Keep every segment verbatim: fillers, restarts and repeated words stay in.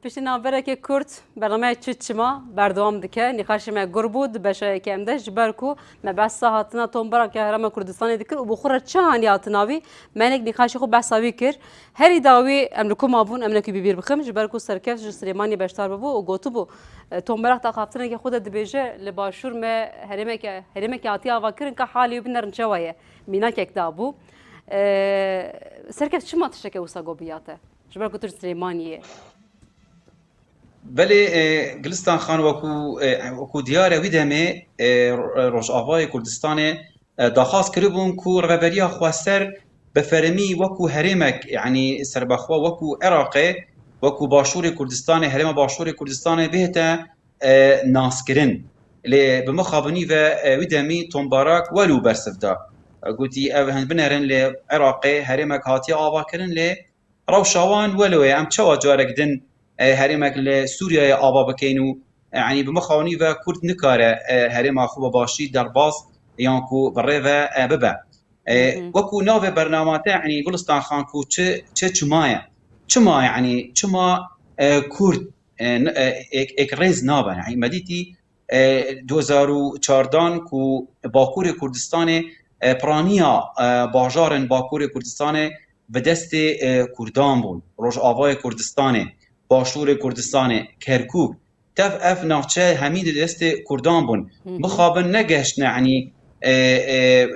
Piştî navberekê kurt, bernameya Çi Çima berdewam dike. Nîqaşê me gur bû, di beşa yekê em de, ji ber ku me behsa hatina Tom Barak ya Herêma Kurdistanê dikir û bi xwe re çi hanî hatina wî, me hinek nîqaşê xwe behsa wî kir. Herî dawî em li ku mabûn, em nekî bi bîr bixim, ji ber ku Serkeft ji Silêmaniyê beşdar bibû û gotibû, e, Tom Barak di axaftinekê xwe de dibêje, li Başûr me herêmeke, herêmekê hatiye avakirin, ka halê wî binerin çawa ye. Mînakek dabû. E, Serkeft, çima tişteke wisa got bi ya te? Ji ber ku tu ji Silêmaniyê. Belê, e, Gilistan Xan, wekû, e, wekû diyar e, wî demê, e, Ro-, Rojavayê Kurdistanê, e, daxwaz kiribûn ku Rêveberiya Xweser bi fermî wekû herêmek, yanî serbexwe, wekû Iraqê, wekû Başûrê Kurdistanê, herêma Başûrê Kurdistanê bihête, e, naskirin. Lê bi mixabinî ve, e, wî demî Tom Barak welû bersiv da. E, gotî, ev hin binerin, lê Iraqê herêmek hatiye avakirin, lê rewşa wan welo ye, em çawa carek din, e, herêmek li Sûriyeyê ava bikeyn û, e, yanî bi mixabinî ve Kurd nikare, e, herêma xwe bi başî derbas yan ku bi rê ve, e, bibe. E, Hı hı. Wekû navê bernama te, yanî Gulistan Xan, ku çi, çi çima ye? Çima, yanî çima, e, Kurd, e, n-, e, êk, êk rêz nabe? Yanî me dîtî, e, du hezar û çardan ku Bakurê Kurdistanê, e, piraniya, e, bajarên Bakurê Kurdistanê bi destê, e, Kurdan bûn. Rojavayê Kurdistanê, Başûrê Kurdistanê, Kerkûk, tev ev navçe hemî di destê Kurdan bûn. Hı hı. Mixabin negeştine, yanî, e, e,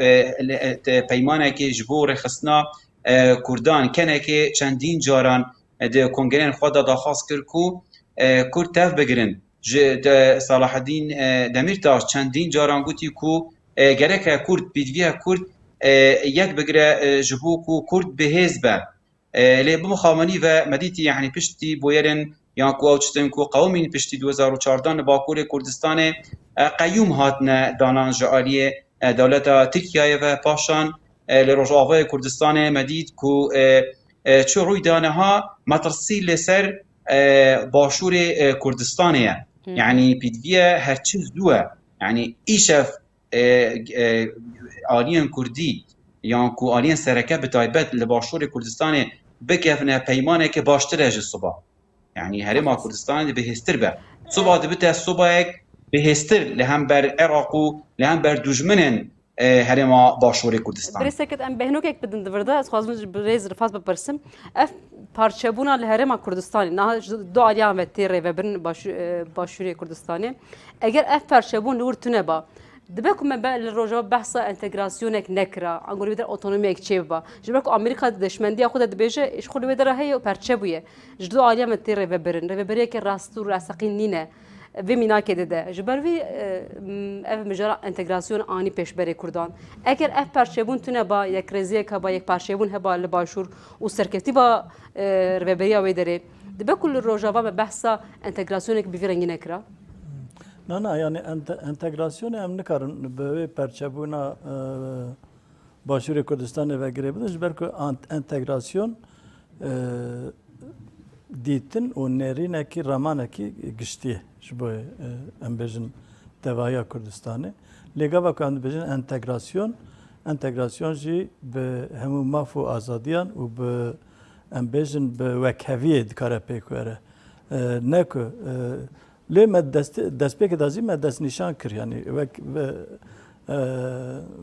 e, le-, e, te-, peymanekê ji bo rêxistina, e, Kurdan, kenekê çendîn caran, e, di kongreyên xwe de daxwaz kir ku, e, Kurd tev bigirin. Ji de Selahaddîn, e, Demîrtaş çendîn caran gotî ku, e, gereke Kurd, pêdiviya Kurd, e, yek bigire, e, ji bo ku Kurd bi hêz be. E, lê bi mixabinî ve me dîtî, yanî piştî bûyerên yan ku ew tiştên ku qewimîn piştî du hezar û çardan li Bakurê Kurdistanê, e, qeyûm hatine danan ji aliyê, e, dewleta Tirkiyeyê ve, paşan, e, li Rojavayê Kurdistanê me dît ku, e, e, çi rûyda niha metirsî li ser, e, Başûrê, e, Kurdistanê ye. Hı. Yanî pêdiviye her çi zû e. Yanî îşev, e, e, aliyên Kurdî yan ku aliyên sereke bi taybet li Başûrê Kurdistanê bikevine peymaneke baştir e ji siba. Yanî Herêma Kurdistanê dê bihêztir be. Siba dibite sibayek bihêztir li hember Iraq û li hember dujminên, e, Herêma Başûrê Kurdistanê. Birêz Serkeft, em behnokek bidin di vir de, ez xwazim ji birêz Rifat bipirsim. Ev parçebûna li Herêma Kurdistanê, niha ji du aliyan ve tê rêvebirin Başû-, e, Başûrê Kurdistanê. Eger ev parçebûn li wir tune ba, dibe ku me be-, li Rojava behsa entegrasyonek nekira, ango li wê der otonomiyek çêbiba. Ji ber ku Amerîka di deşmendiya xwe de dibêje, ji xwe li wê dera heye û perçe bûye. Ji du aliyan ve tê rêvebirin, rêveberiyeke rast û rasteqîn nîne. Vê mînakê de de. Ji ber vî, e, m-, ev mijara entegrasyon anî pêşberê Kurdan. Eger ev perçebûn tune ba, yekrêziyek heba, yekparçebûn heba li Başûr û serkeftî ba, e, rêveberiya wê derê, dibe ku li Rojava me behsa entegrasyonek bi vî rengî nekira? Na, na, yani ente-, entegrasyonê em nikarin bi wê perçebûna, e, Başûrê Kurdistanê ve girê bidin, ji ber ku ant-, entegrasyon, e, dîtin û nêrînekî, ramanekî giştî ye ji bo, e, em bêjin, tevahiya Kurdistanê. Lê gava ku em dibêjin entegrasyon, entegrasyon jî bi hemû maf û azadiyan û bi, em bêjin, bi wekheviyê dikare pêk were. E, ne ku, e, Lê me dest-, destpêkê de zî me destnîşan kir, yanî wek ve, e,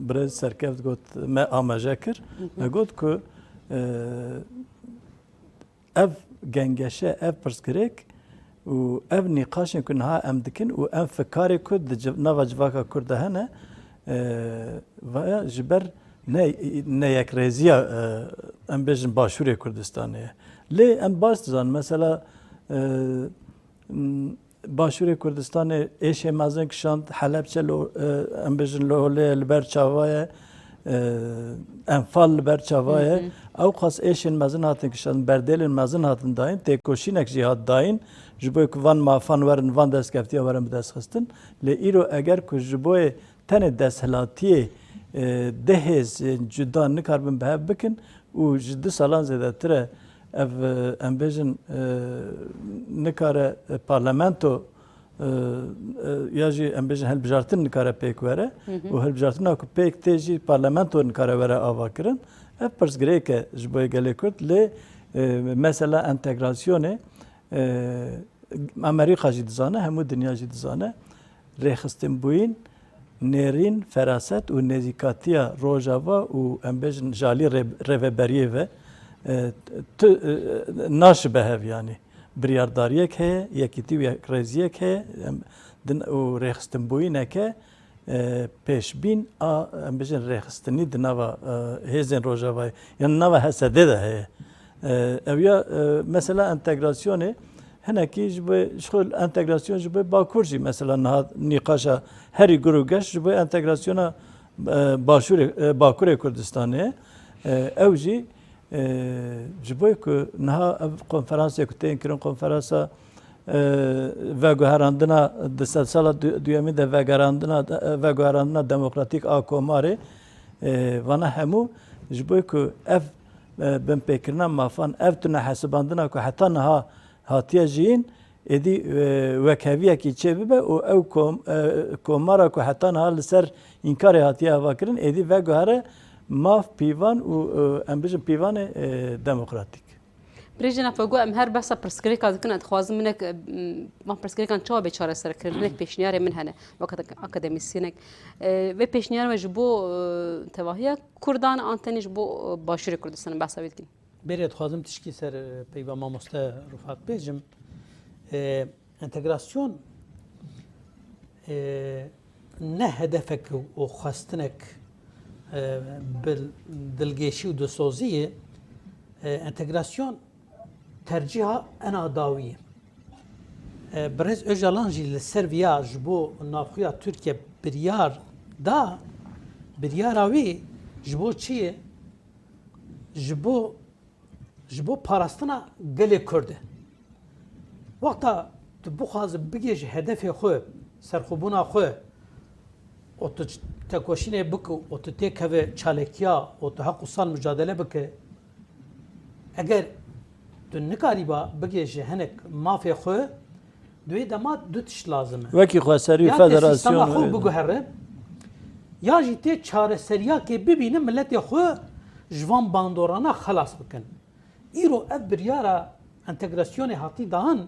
birêz Serkeft got, me amaje kir. Hı hı. Me got ku, e, ev gengeşe, ev pirsgirêk û ev nîqaşên ku niha em dikin û ev fikarê ku di civ-, nava civaka Kurd de hene, e, vaya ji ber ne, ne yekrêziya, e, em bêjin Başûrê Kurdistanê ye. Lê em baş dizanin, mesela, e, Başûrê Kurdistanê êşê mezin kişand, Helebçe lo-, e, em bêjin li holê ye, li ber çava ye, e, Enfal li ber çava ye. Hı hı. Ewqas êşên mezin hatin kişand, berdêlên mezin hatin dayîn, têkoşînek jî hat dayîn, ji bo ku van mafan werin, van destkeftiya werin bi dest xistin. Lê îro eger ku ji bo tenê desthilatiyê, e, du hêzên cuda nikaribin bi hev bikin û ji du salan zêdetir e ev, e, em bêjin, e, nikare, e, parlamento, e, e, ya jî em bêjin hilbijartin nikare pêk were. Hı hı. Û hilbijartina ku pêk tê jî parlamento nikare were avakirin. Ev pirsgirêk e ji bo gelê Kurd. Lê, e, mesela entegrasyonê, E, Amerîka jî dizane, hemû dinya jî dizane. Rêxistinbûyîn, nêrîn, feraset û nêzîkatiya Rojava û, em bêjin, ji alî rê-, rêveberiyê ve, e, tu, e, naşibe hev, yanî. Biryardariyek heye, yekîtî û yekrêziyek heye, em, din û rêxistinbûyîneke, e, pêşbîn a, em bêjin, rêxistinî di nava, e, hêzên Rojavayê, yan nava H S D de heye. E, ew ya, e, mesela entegrasyonê, hinekî ji bo, ji xwe entegrasyon ji bo Bakur jî, mesela niha nîqaşa herî gur û geş ji bo entegrasyona, e, Başûrê, e, Bakurê Kurdistanê, e, ew jî, e, ji bo ku niha ev konferansê ku tên kirin, konferansa, e, veguherandina, di sedsala du-, duyemîn de veguherandina, e, veguherandina demokratîk a komarê, e, vana hemû ji bo ku ev, e, binpêkirina mafan, ev tune hesibandina ku heta niha hatiye jiyîn, êdî, e, wekheviyekî çêbibe û ew kom-, e, komara ku heta niha li ser înkarê hatiye avakirin, êdî veguhere maf, pîvan û, e, em bijin pîvanê, e, demokratîk. Birêjê Nefego, em her behsa pirsgirêka dikin, ez dixwazim hinek, e, van pirsgirêkan çawa bê çareserkirin, hinek pêşniyarê min hene, wek akade-, akademîsyenek. E, vê pêşniyar me ji bo, e, tevahiya Kurdan an tenê ji bo, e, Başûrê Kurdistanê behsa wê dikin? Berê dixwazim tişkî ser, e, peyva mamoste Rufat bêjim. E, entegrasyon, e, ne hedefek û xwestinek, e, bi dilgêşî û dilsozî ye. E, entegrasyon tercîha ena dawî ye. E, Birêz Ocalan jî li ser viya ji bo navxuya Tirkiye biryar da, biryara wî ji bo çi ye? Ji bo, ji bo parastina gelê Kurd e. Wexta tu bixwazi bigihêjî hedefê xwe, serxwebûna xwe, û tu ç-, tekoşînê bike û tu têkeve çalekiya û tu heq û sal mucadele bike, eger tu nikarîba bigihêjî hinek mafê xwe, di wê dema du tişt lazim e. Wekî xweserî, ya te federasyon sîstema xwe û biguhere, ya jî tê çareseriyakê bibîne, miletê xwe ji van bandorana xelas bikin. Îro ev biryara entegrasyonê hatî dan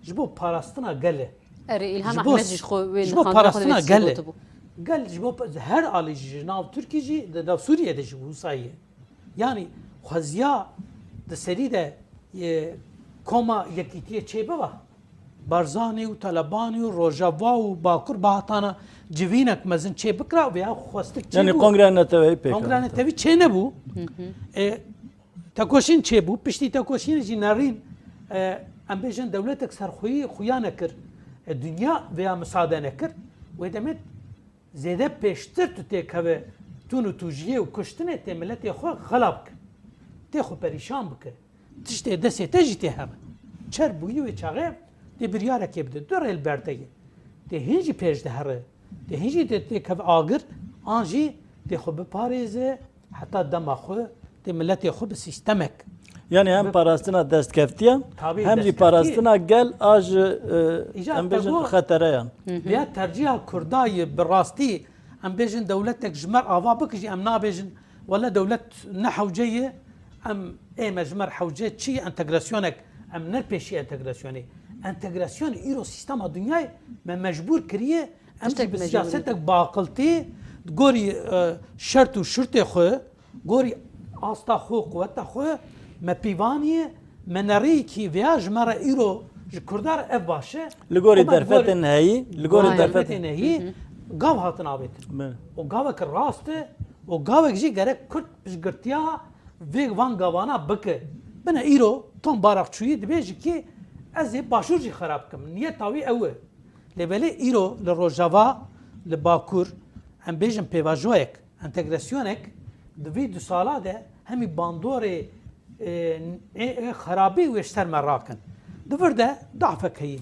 ji bo parastina gel e. Erê, Îlham Ji bo Ehmed jî s-, ji xwe wê ji bo nixandina xwe parastina dibê gel e. Gotibû. Gel ji bo pa-, her alî jî, ji nav Tirkî jî, di nav Sûriyê de jî wisa ye. Yanî xweziya di serî de, e, koma yekîtiyê çêbiba. Barzanî û Talebanî û Rojava û Bakur bihatana civînek mezin çêbikira û vêya xwestik çêbû. Yanî Kongreya Neteweyî pêk Kongreya Netewî çênebû. Hı hı. E, Tekoşîn çêbû, piştî tekoşînê jî nerîn, e, em bêjin dewletek serxweyî xuya nekir. E, dinya vêya misade nekir. Wê demê zêde pêştir tu têkeve tûn û tûjiyê û kuştinê tê miletê xwe xela bike. Tê xwe perîşan bike. Tiştê destê te jî tê here. Çer bûyî wê çaxê tê biryarekê bide. Du rê li ber te ye. Tê hîn jî pêş dihere. Tê hîn jî tê, têkeve agir, an jî tê xwe biparêze, heta dema xwe tê miletê xwe bi sîstemek. Yanî hem bi- parastina destkeftiyan, Tabii, hem jî destkeftiye. Parastina gel a ji, e, Îcar em bêjin, tego xetereyan. Hı hı. Ya tercîha Kurda ye bi rastî, em bêjin dewletek ji me re ava bike jî em nabêjin, wele dewlet ne hewce ye, em ê me ji me re hewce çi ye entegrasyonek, em ne pêşî entegrasyonê. Entegrasyon îro sîstema dinyayê me mecbûr kiriye, em Tiştek jî bi mecbûrî. Siyasetek baqiltî, gorî, e, şert û şurtê xwe, gorî asta xwe, quweta xwe, me pîvaniye, me nerîkî veya ji me re îro ji Kurda re ev baş e. Li gorî Ama derfetên gorî heyî, li gorî Aynen. derfetên heyî, Hı hı. gav hatin avêtin. Belê. Û gavek rast e, û gavek jî gerek Kurd piştgirtiya vê van gavana bike. Bine îro Tom Barakçûyî dibêje ki ez ê Başûr jî xerab kim. Niyeta wî ew e. Lê belê îro li Rojava, li Bakur, em bêjin pêvajoyek, entegrasyonek di vî du sala de hemî bandorê, e, ê, ê xerabî wê ji ser me rakin. Di vir de dafek heyî.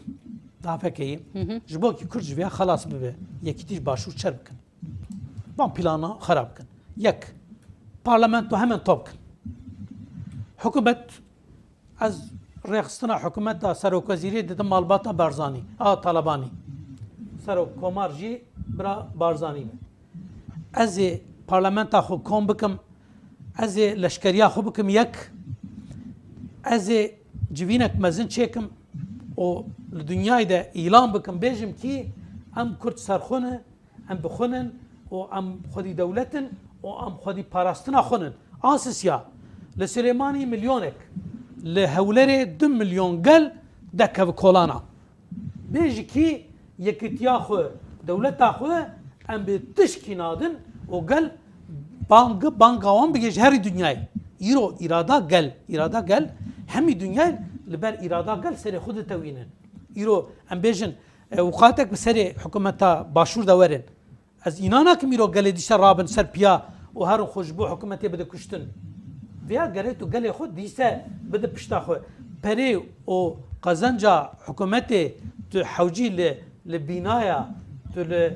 Dafek heyî. Hı hı. Ji bo ki Kurd ji vêya xelas bibe, yekîtî ji Başûr çer bikin. Van plana xerab bikin. Yek, parlamento hemen top bikin. Hikûmet Ez rêxistina hikûmet da serokwezîrê didim malbata Barzanî, a Talebanî. Serok Komar jî bira Barzanî be. Ez ê parlamenta xwe kom bikim, ez ê leşkeriya xwe bikim yek, ez ê civînek mezin çêkim, û li dinyayê de îlan bikim, bêjim kî em Kurd ser xwe ne, em bi xwe ne û em xwedî dewlet in û em xwedî parastina xwe ne. Asisya, li Silêmanî milyonek, li Hewlerê du milyon gel derkev kolana. Bê ji kî yekitiya xwe, dewleta xwe, em bi tişkî nadin û gel bang, banga wan bigê ji herî dinyayê. Îro îrada gel, îrada gel, hemî dinyayê li ber îrada gel serê xwe ditewînin. Îro em bêjin, e, wixatek bi serê hikûmeta Başûr de werin. Ez îna nakim îro gelê dîse rabin ser piya û herin xwe ji bo hikûmetê bide kuştin. Vêya gerê tu gelê xwe dîse bide pişta xwe. Perê û qezenca hikûmetê tu hewcî li, li bînaya, tu li,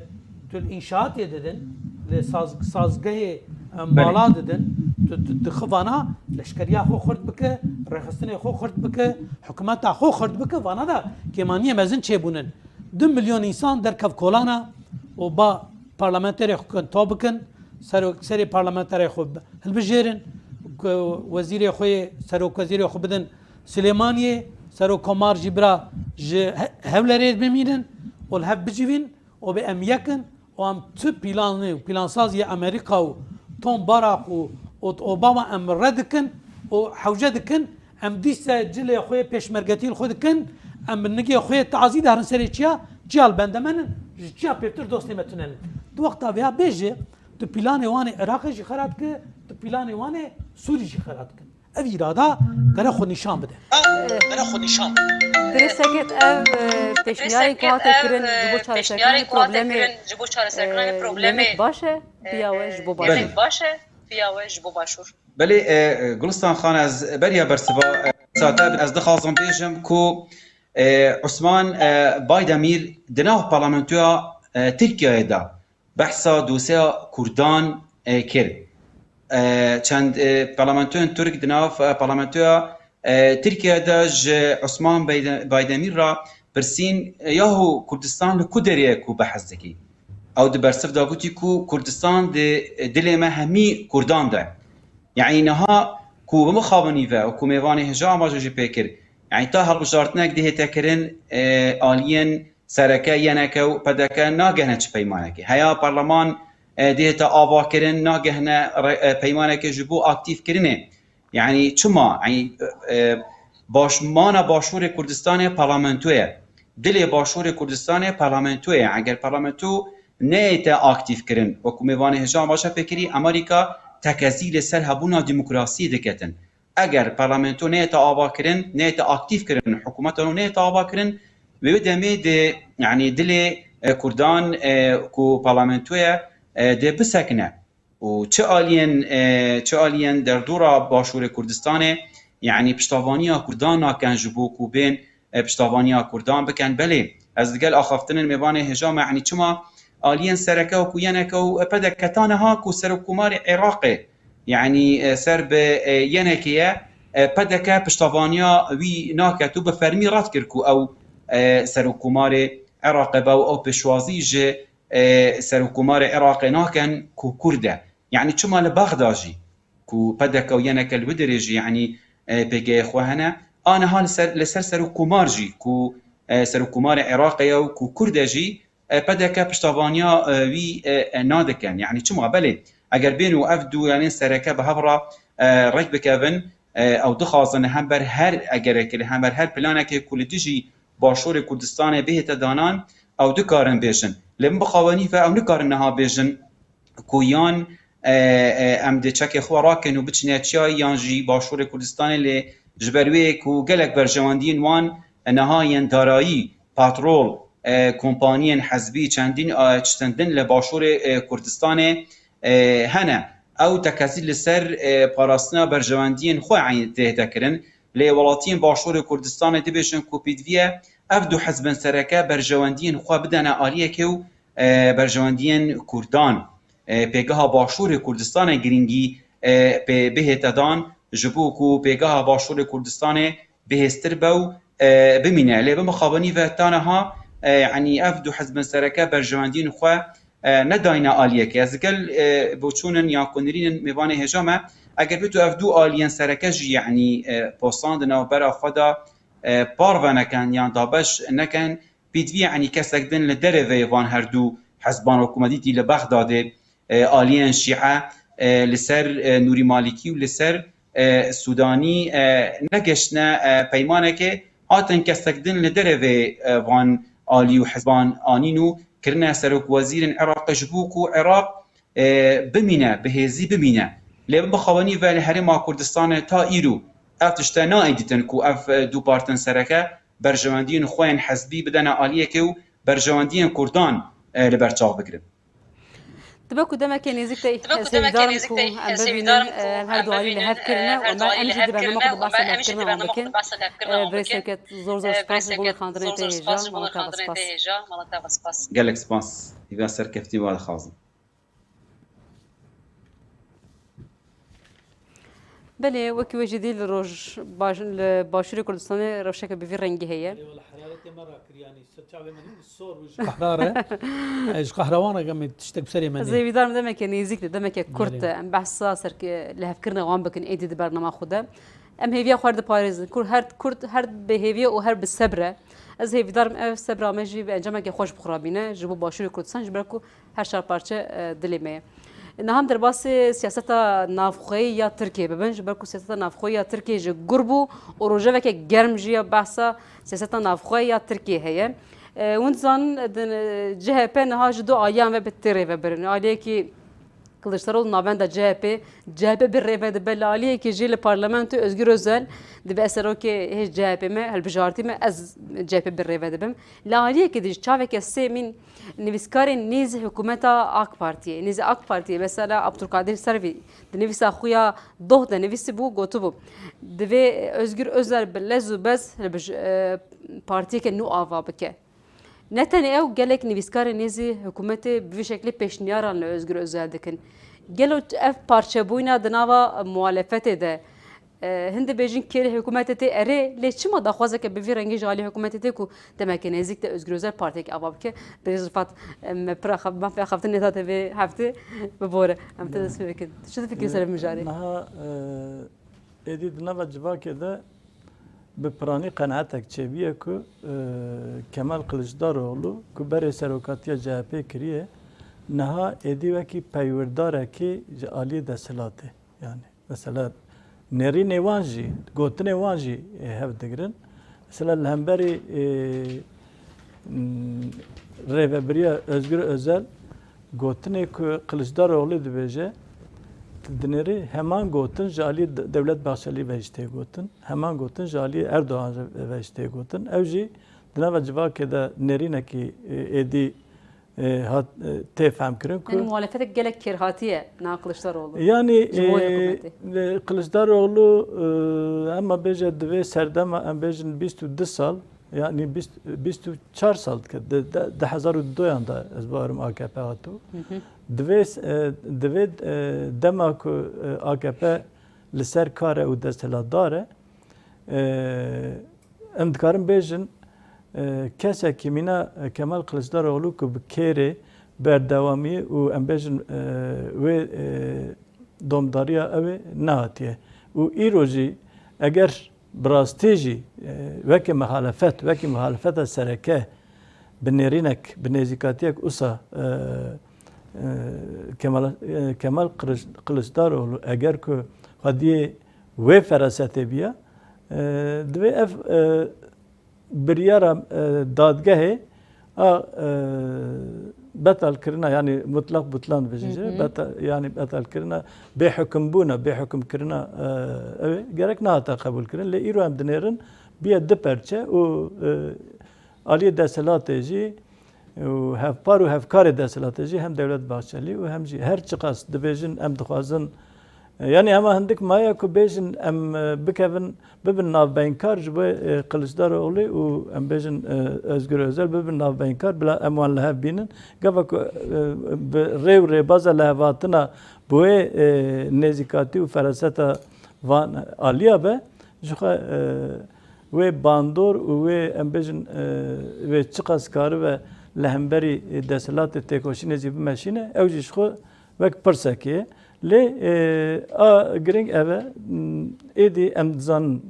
tu li înşaatê didin, li saz-, sazgehê, e, mala didin, tu, tu dixi vana leşkeriya xwe xurt bike, rêxistinê xwe xurt bike, hikûmeta xwe xurt bike, vana da kêmaniyê mezin çêbûnin. Du milyon însan derkev kolana û ba parlamenterê xwe kin, to bikin, sero-, serê parlamenterê xwe bi-, hilbijêrin, ku wezîrê xwe yê, serokwezîrê xwe bidin Silêmaniyê, serokkomar jî bira ji he-, Hewlerê bimînin û li hev bicivîn û bê em yek in û em tu planê û plansaziyê Amerîka û Tom Barak û, û Obama em red dikin û hewce dikin. Em dîse cilê xwe yê pêşmergetî li xwe dikin, em bi nigê xwe yê tazî de herin serê çiya, çiya li bende me nin, ji çiya pêvtir dostê me tune nin. Tu wexta vêya bêje, tu planê wan ê Iraqê jî xera dike, tu planê wan ê Sûrî jî xera dikin. Ev îrada gere xwe nîşan bide. Gere xwe nîşan bide. Dirêseket ev, e, pêşniyarên ku hate kirin ji bo çareserkirinê problemê, e, yemek baş e, piya we ji bo Başûr. Belê. Belê, e, e, Gulistan Xan, ez beriya bersiva, e, sate ez dixwazim bêjim ku, e, Osman, e, Baydemîr di nav parlamentoya, e, Tirkiyeyê de behsa dosyeya Kurdan, e, kir. E, çend, e, parlamentoyên Tirk di nav, e, parlamentoya, e, Tirkiye de ji Osman Beyde-, Baydemîr re pirsîn, e, yahu Kurdistan li ku derê ye ku behs dikî? Ew di bersiv de gotî ku Kurdistan di dilê me hemî Kurdan de. Yanî niha ku bi mixabinî ve û ku mêvanê hêja amaje jî pê kir, yanî ta hilbijartinek dihête kirin, e, aliyên sereke Y N K û P D K nagehne çi peymanekê. Heya parleman, e, dihête avakirin, nagehne re-, e, peymanekê ji bo aktîfkirinê. Yanî çima? Yanî, e, e, baş-, mana Başûrê Kurdistanê parlamento ye. Dilê Başûrê Kurdistanê parlamento ye. Eger parlamento neyête aktîf kirin, wekû mêvanê hêja amaje pê kirî, Amerîka tekezî li ser hebûna demokrasiyê diketin. Eger parlamento neyête ava kirin, neyête aktîf kirin, hikûmeta nû neyête ava kirin, wê demê di, yanî dilê, e, Kurdan, e, ku parlamento ye, e, dê bisekine. Û çi aliyên, e, çi aliyên derdora Başûrê Kurdistanê, yanî piştavaniya Kurdan nakin ji bo ku bên, e, piştavaniya Kurdan bikin. Belê, ez digel axaftinên mêvanê hêja me, yanî çima aliyên sereke wekû Y N K û P D K ta niha ku serokkomarê Iraqê, yanî, e, ser bi, e, Y N K ye, e, P D K piştavaniya wî naket û bi fermî red kir ku ew, e, serokkomarê Iraqê be û ew pêşwazî ji, e, serokkomarê Iraqê nakin ku Kurd e. Yanî çima li Bexda jî ku P D K û Y N K li wî derê jî, yanî, e, pêgehê xwe hene, a niha li ser, li ser serokkomar jî ku, e, serokkomarê Iraqê ye û ku Kurd e jî, e, P D K piştavaniya, e, wî, e, e, nadikin. Yanî çima? Belê, eger bên û ev du yanî sereke bi hev re, e, rêk bikevin, e, ew dixwazin li hember her egerekê, li hember her planekê ku li dijî Başûrê Kurdistanê bihête danan, ew dikarin bêjin. Lê min bixawenî ve ew nikarin niha bêjin ku yan, e, e, em dê çekê xwe rakin û biçine çiyayî yan jî Başûrê Kurdistanê, lê ji ber wê ku gelek berjewendiyên wan, e, niha yên darayî, petrol, e, kompaniyên hezbî, çendîn, e, çendin li Başûrê, e, Kurdistanê, e, hene. Ew tekezî li ser, e, parastina berjewendiyên xwe eyn tê hete kirin. Lê welatiyên Başûrê Kurdistanê dibêjin ku pêdiviye ev du hizbên sereke berjewendiyên xwe bidene aliyekê û, e, berjewendiyên Kurdan, e, pêgeha Başûrê Kurdistanê girîngî, e, pê bihête dan, ji bo ku pêgeha Başûrê Kurdistanê bihêztir be û, e, bimîne. Lê bi mixabinî ve ta niha, e, yanî ev du hizbên sereke berjewendiyên xwe, e, nedayne aliyekê. Ez digel, e, boçûnin ya ku nirînin mêvanê hêja me, eger bêto ev du aliyên sereke jî, yanî, e, postan di navbera xwe de, e, parve nekin yan dabeş nekin, pêdivî, yanî kesek din li derevê van her du hizban hikûmetî tî li Bexdadê, e, aliyên şîe, e, li ser, e, Nûrî Malîkî û li ser, e, Sûdanî, e, negeştine, e, peymanekê, hatin kesek din li derevê, e, van alî û hizban anîn û kirine serokwezîrên Iraqê ji bo ku Iraq, e, bimîne, bi hêzî bimîne. Lê bixawenî ve li Herêma Kurdistanê ta îro ev tişte nayê dîtin ku ev, e, du partên sereke berjewendiyên xwe yên hizbî bidene aliyekê û berjewendiyên Kurdan, e, li ber çav bigirin. Dibe ku demeke nêzik te ez hêvîdar im ku em bibînin, e, em her du alî li hev kirine û me em jî di bernama xwe de behsa lihevkirina wan bikin. E, Birêz Şevket, zor zor spas ji bo lêxandinê te hêja, mala te ve spas. Gelek spas. Hêviya serkeftî we dixwazim. Belê, wekî we jî dî li roj baş-, li Başûrê Kurdistanê rewşeke bi vî rengî heye. Belê, wala heraretê me rakir, yanî, ser çavê me hîn sor bû ji qehra re. E, ji qehra wan re em ê tiştek bi serê me nê. Ez hêvîdar im demeke nêzîk de, demeke kurt de. Belê. Em behsa serke-, lihevkirina wan bikin êdî di bernama xwe de. Em hêviya xwe diparêzin. Kur her, kurt her bi hêviye û her bi sebr e. Ez hêvîdar im ev sebra me jî bi encameke xweş bi xwe re bîne. Ji bo Başûrê Kurdistan, ji ber ku her çar parçe, e, dilê me ye. Niha em derbasê siyaseta navxweyî ya Tirkiyê bibin, ji ber ku siyaseta navxweyî ya Tirkiyê jî gur bû û rojeveke germ jî ya behsa siyaseta navxweyî ya Tirkiyê heye. E, hûn dizanin, din, e, C H P niha ji du aliyan ve bi tê rêvebirin. Aliyekî Kiliçdaroglu navenda C H P, C H P bi rêve dibe, li aliyekî jî li parlamentoyê Özgür Özel dibe ez serokê hêj C H P me, hilbijartî me, ez C H P bi rêve dibim. Li aliyekî dî çaveke sêmîn nivîskarên nêzî hikûmeta AK Partiyê, nêzî AK Partiyê, mesela Abdulkadir Servî di nivîsa xwe ya doh de nivîsîbû, gotibû, divê Özgür Özel bi lez û bez li bij-, e, partiyeke nû ava bike. Ne tenê ew, gelek nivîskarên nêzî hikûmetê bi vî şeklî pêşniyaran li Özgür Özel dikin. Gelo ev parçebûyîna di nava muhalefetê de, e, hin dibêjin kêrê hikûmetê tê erê, lê çima daxwazeke bi vî rengî ji alî hikûmetê tê ku demeke nêzîk de Özgür Özel partiyekê ava bike? Birêz Rifat, e, me pira xev-, mafê xeftinê da te vê heftê bibore. Em te dest pê bikin. Tu çi difikirî ser vê mijarê? Niha, e, Êdî di nava civakê de bi piranî qenaetek çêbûye ku, e, Kemal Kiliçdaroglu ku berê serokatiya C H P kiriye, niha êdî wekî peywirdarekî ji aliyê desthilatê, yani mesela nêrînê wan jî, gotinê wan jî, e, hev digirin. Mesela li hemberî, e, m, rêvebiriya Özgür Özel gotinê ku Kiliçdaroglu dibêje, tu dinêrî heman gotin ji alî De-, Dewlet Bahçelî ve jî tê gotin, heman gotin ji alî Erdogan ve jî tê gotin. Ew jî di nava civakê de nêrînekî, e, êdî, e, hat, e, tê fehmkirin ku Yani muhalefetek gelek kêrhatî ye niha Kiliçdaroglu. Yanî, Ji bo e, hikûmetê. e, Kiliçdaroglu, e, hema bêje divê serdema em bêjin bîst û du sal, yanî bîst, bîst û çar sal dike, di, di, di hezar û duyan de ez bawerim A K P hatibû. Hı hı. Divê, e, divê, e, dema ku, e, A K P li ser kar e û desthilatdar e, e, em dikarin bêjin, e, kesekî mîna, e, Kemal Kiliçdaroglu ku bi kêrê berdewamî û em bêjin, e, wê, e, domdariya ew ê nehatiye. Û îro jî eger bi rastî jî, e, weke muhalefet, wekî muhalefeta sereke bi nêrînek, bi nêzîkatiyek usa, e, e, Kemal, e, Kemal Kiliç-, Kiliçdaroglu eger ku xwediyê wê ferasetê biya, e, divê ev, e, biryara, e, dadgehê a, e, betalkirina, yanî mutlaq butlan dibêjin jê, Hı hı. beta-, yanî betalkirina, bêhukumbûna, bêhukumkirina, e, ew ê gerek nehata qebûlkirin. Lê îro em dinêrin biye du perçe û, e, aliyê desthilatê jî û hevpar û hevkarê desthilatê jî hem Dewlet Bahçelî û hem jî her çiqas dibêjin em dixwazin, e, yanî hema hindik maye ku bêjin em, e, bikevin, bibin navbeynkar ji bo, e, Kiliçdaroglu û em bêjin, e, Özgür Özel bibin navbeynkar, bila em wan li hev bînin. Gava ku, e, bi rê û rêbaza lihevhatina bi wê, e, nêzîkatî û feraseta van aliya be, jixwe, e, wê bandor û wê, em bêjin, e, wê çiqas karibe li hemberî, e, desthilatê têkoşînê jî bimeşîne, ew jî ji xwe wek pirsekê ye. Lê, e, a giring ev e, m, êdî em dizanin, e,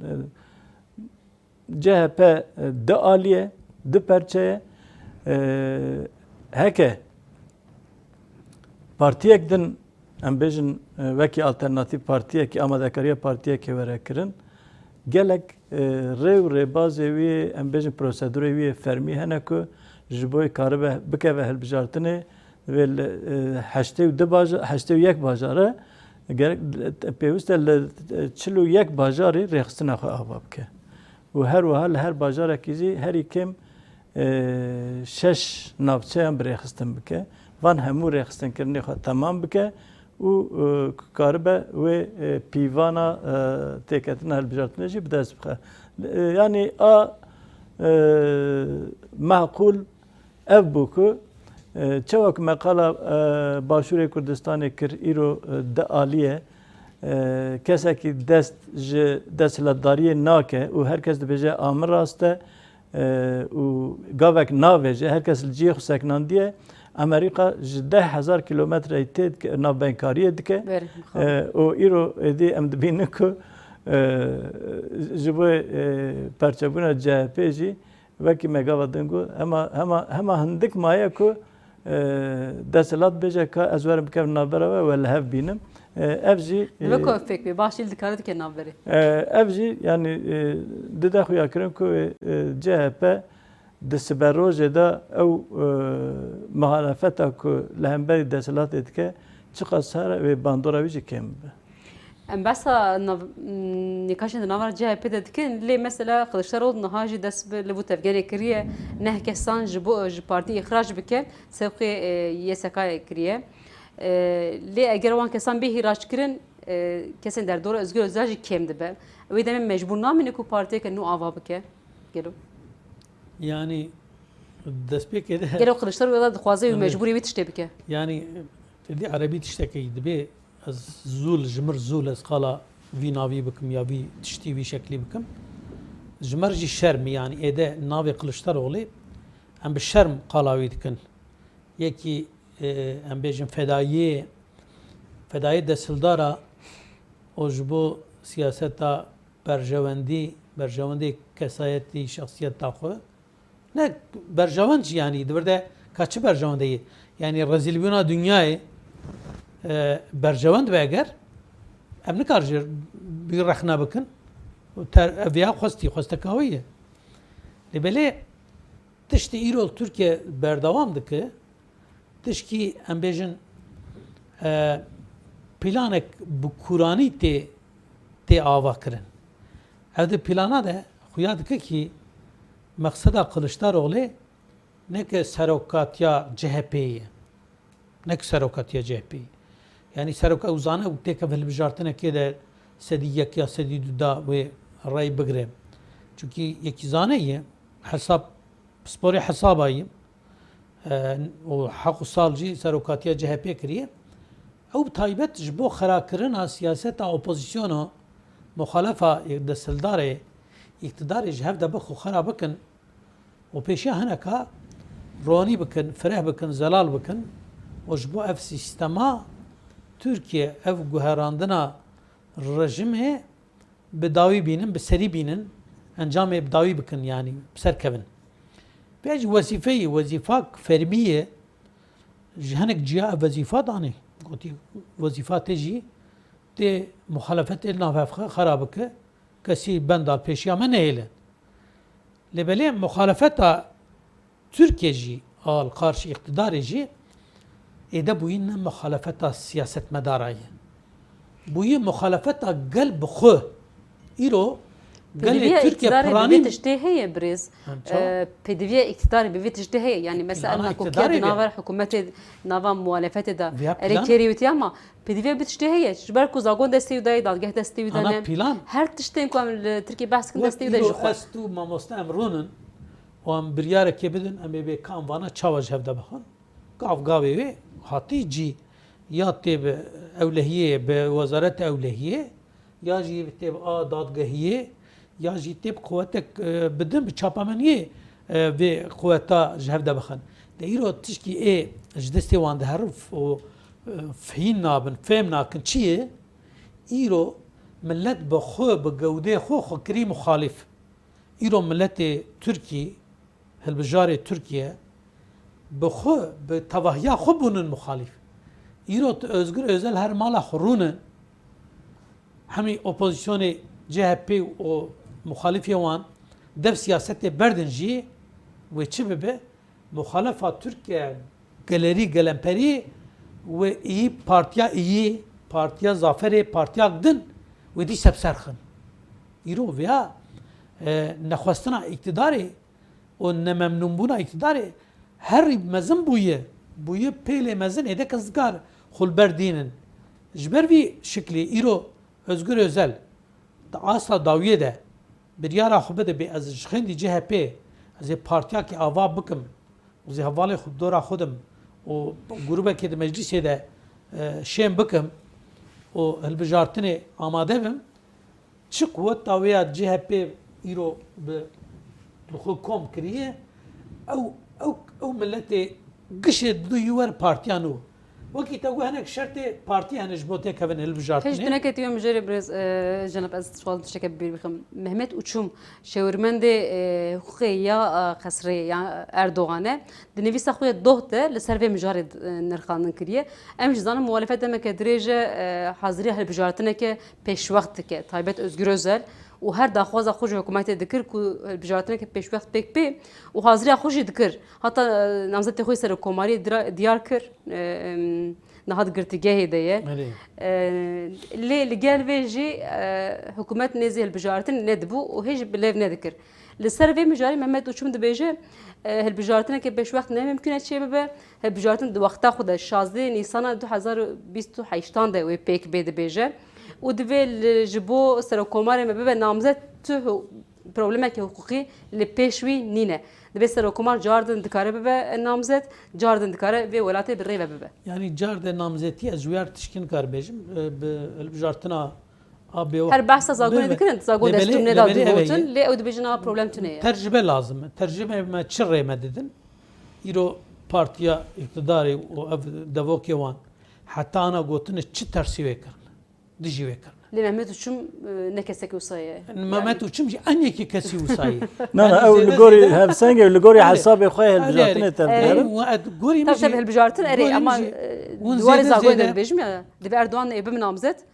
C H P du alî ye, du perçe ye. E, heke partiyek din, em bêjin, e, wekî alternatîf partiyekî, amadekariya partiyekê were kirin, gelek, e, rê û rêbazê wî, em bêjin prosedurê wî yê fermî hene ku ji bo karibe bikeve hilbijartinê, vê li, e, heştê û du baja-, heştê û yek bajare gerek, pêwîst e li, e, çil û yek bajarî rêxistina xwe ava bike. Û her wiha li her bajarekî jî herî kêm, e, şeş navçeyan bi rêxistin bike. Van hemû rêxistinkirinê xwe temam bike û, e, karibe wê, e, pîvana, e, têketina hilbijartinê jî bi dest bixe. E, yanî a, e, maqûl ev bû ku, e, çawa ku me qala, e, Başûrê Kurdistanê kir, îro, e, du alî ye, e, kesekî dest ji desthilatdariyê nake û her kes dibêje a min rast e, e, û gavek navêje, her kes li cihê xwe seknandiye, Amerîka ji deh hezar kîlometreyê tê dike, navbeyngkariyê dike, Berê, mixabin. E, û îro êdî em dibînin ku, e, ji bo, e, perçebûna C H P jî, wekî me gava din got, hema, hema, hema hindik maye ku, e, desthilat bêje ka ez werim bikevim navbera we, we li hev bînim. E, ev jî, Li me e, ku ev fêk bê, baş îl dikare dike navberê. E, ev jî, yanî, e, dide xuyakirin ku, e, C H P di siberojê de ew, e, muhalefeta ku li hemberî desthilatê dike, çiqas her wê bandora wî jî kêm bibe. Em behsa nav-, nîqaşên di nava C H P de dikin, lê mesela Kiliçdaroglu niha jî dest bi li bo tevgerê kiriye, neh kesan ji bo, ji partî îxrac bike, sewqê, e, Y S K'yê kiriye. E, lê eger wan kesan bê hîrac kirin, e, kesên derdora Özgür Özel jî kêm dibe. Wê demê mecbûr namîne ku partiyeke nû ava bike. Gelo? Yanî destpêkê de Gelo Kiliçdaroglu dixwaze û Yanî mecbûr e wê tiştê bike? Yanî, te dî erebî tiştekî dibê, ez zû li, ji mir zû li ez qala vî navî bikim ya vî tiştî vî şeklî bikim. Ji mir jî şerm, yanî êde navê Kiliçdaroglu em bi şerm qala wî dikin. Yekî, e, em bêjin fedayiyê, fedayiyê desthilatdara û ji bo siyaseta berjewendî, berjewendê kesayetî, şexsiyeta xwe. Ne berjewend jî, yanî di vir de ka çi berjewendê ye? Yanî rezîlbûna dinyayê, e, berjewend be eger, em nikar ji wî rexne bikin. Ter-, ev ya xwestî, xwesteka wî ye. Lê belê tiştê îro li Tirkiye berdewam dike, tişkî em bêjin, e, planek bi kûranî tê, tê ava kirin. Ev di plana de xuya dike kî meqseda Kiliçdaroglu ne ki serokatiya C H P'ê ye. Ne ki serokatiya C H P'ê. Yanî serok ew zane û têkeve hilbijartinekê de sedî yek ya sedî du da wê rey bigire. Çunkî yekî zane ye, hesab, pisporê hesaba ye, e, û heq û sal jî serokatiya C H P kiriye. Ew bi taybet ji bo xerakirina siyaseta opozisyona muxalefa desthilatdarê, îqtidarê ji hev de bixwe xera bikin, û pêşiya hineka ronî bikin, fireh bikin, zelal bikin û ji bo ev sîstema Tirkiye, ev guherandina rejimê bi dawî bînin, bi serî bînin, encamê bi dawî bikin, yanî bi ser kevin. Vê jî wezîfeyê, wezîfak fermî ye, ji hinek ciya ev wezîfa danê. Gotî, wezîfa te jî tê muxalefetê li nav hev xwe xera bike, kesî benda pêşiya me nehêle. Lê belê muxalefeta Tirkiye jî, a li qarşî îqtidarê jî, êde bûyî ne muxalefeta siyasetmedara ye. Bûyî muxalefeta gel bi xwe. Îro gelê Pêdiviya Tirkiye îqtidarê bi vê piranî tiştê heye birêz. Hem çawa? E, pêdiviya îqtidarê bi vê tiştê heye. Yanî mesela Plana ev îqtidarê nakokiya di be. Nava hikûmetê, nava muhalefetê de Viya erê plan kêrî witiya ma Pêdiviya bi tiştê heye. Ji ber ku zagon destê wî dayê, dadgeh destê wî Ana dane. Plan. Her tiştên ku em li Tirkiyê behs dikin Wek destê wî de îro ji xwe. Ez tu mamoste em rûnin û em biryarekê bidin, em ê bê ka em vana çawa ji hev de bixwin. Gav gavê wê hatî cî ya tê bi ewlehiyê, bi wezareta ewlehiyê, ya jî tê bi a dadgehiyê, ya jî tê bi quwetek, e, bidin bi çapameniyê, e, vê quweta ji hev de bixin. De îro tişkî ê ji destê wan diherin û, e, fihîn nabin, fêm nakin çi ye? Îro milet bi xwe, bi gewdê xwe xwe kirî muxalîf. Îro miletê Tirkî, hilbijarê Tirkiye bi xwe, bi tevahiya xwe bûnin muxalîf. Îro tu Özgür Özel her mala xwe rûnin, hemî opozisyonê C H P û muxalîfê wan dev siyasetê berdin jî, wê çi bibe? Muxalefa Tirkiye, gelerî, gelemperî wê îyî, partiya îyî, partiya Zaferê, partiyak din wê dîse bi ser xin. Îro viya, e, nexwestina îktidarê û nememnûnbûna îktidarê herî mezin bûye, bûye pêlê mezin êdeke zikar xwe li ber dînin. Ji ber vî şiklî îro Özgür Özel di asta dawiyê de biryara xwe bide bê ez ji xêndî C H P, ez ê partiyakê ava bikim, ez ê hevalê xwe bi dora xwe dim û grûbekê di meclîsê de, e, şên bikim û hilbijartinê amade bim, çi quweta wê ya C H P îro bi, bi xwe kom kiriye, ew, ew, ew miletê gişê didû yî wer partiya nû. Wekî te got hinek şertê partî hene ji bo têkevin hilbijartinê. Pêş tu neketî wê mijarê birêz, e, Cenab, ez dixwazim tişteke bi bîr bixim. Mehmet Uçum, şêwirmendê, e, hiqûqê ya, e, qesrê ya Erdogan e. Di nivîsa xwe ya doh de li ser vê mijarê, e, nirxandin kiriye. Em jî zanin muhalefet demeke dirêj e, e, haziriya hilbijartineke pêşwext dike, taybet Özgür Özel, û her daxwaza xwe ji hikûmetê dikir ku hilbijartineke pêşwext pêk bê û haziriya xwe jî dikir. Heta, e, namzetê xwe yê serokkomariyê dira-, diyar kir, e, em, niha di girtîgehê de ye. Erê. E, lê li gel vê jî, e, hikûmet nêzî hilbijartin nedibû û hê jî bi lêv nedikir. Li ser vê mijarê Mehmet Uçum dibêje, e, hilbijartineke pêşwext ne mimkun e çêbibe. Hilbijartin di wexta xwe de şazdeh Nîsana du hezar û bîst û heştan de wê pêk bê dibêje û divê li, ji bo serokkomarê me bibe namzet tu hu-, problemeke hiqûqî li pêş wî nîne. Dibê serokkomar cardin dikare bibe namzet, cardin dikare vê welatê bi rê ve bibe. Yanî car de namzetî ez ji wî yer tişkî nikar bêjim, e, bi hilbijartina A B O. Her behsa zagonê dikirin, zagon destûr neda dû gotin, lê ew dibêjin a problem tune ye. Tercibe lazim e. Tercibe me çi rê me didin? Îro partiya îqtidarê û ev devokê wan heta ana gotine çi tersî wê kirin? Dijî wê kirin. Lê Mehmet Uçum, e, ne kesek wisa ye. Mehmet Uçum jî en yekî kesî wisa ye. Na, na, ew li gorî hevsengê, li gorî hesabê xwe hilbijartinê tevdigerin. Tabii, tabii, hilbijartin erê, ama, e, di warê zagonê de dibêjim ya, divê Erdogan ê bibe namzet.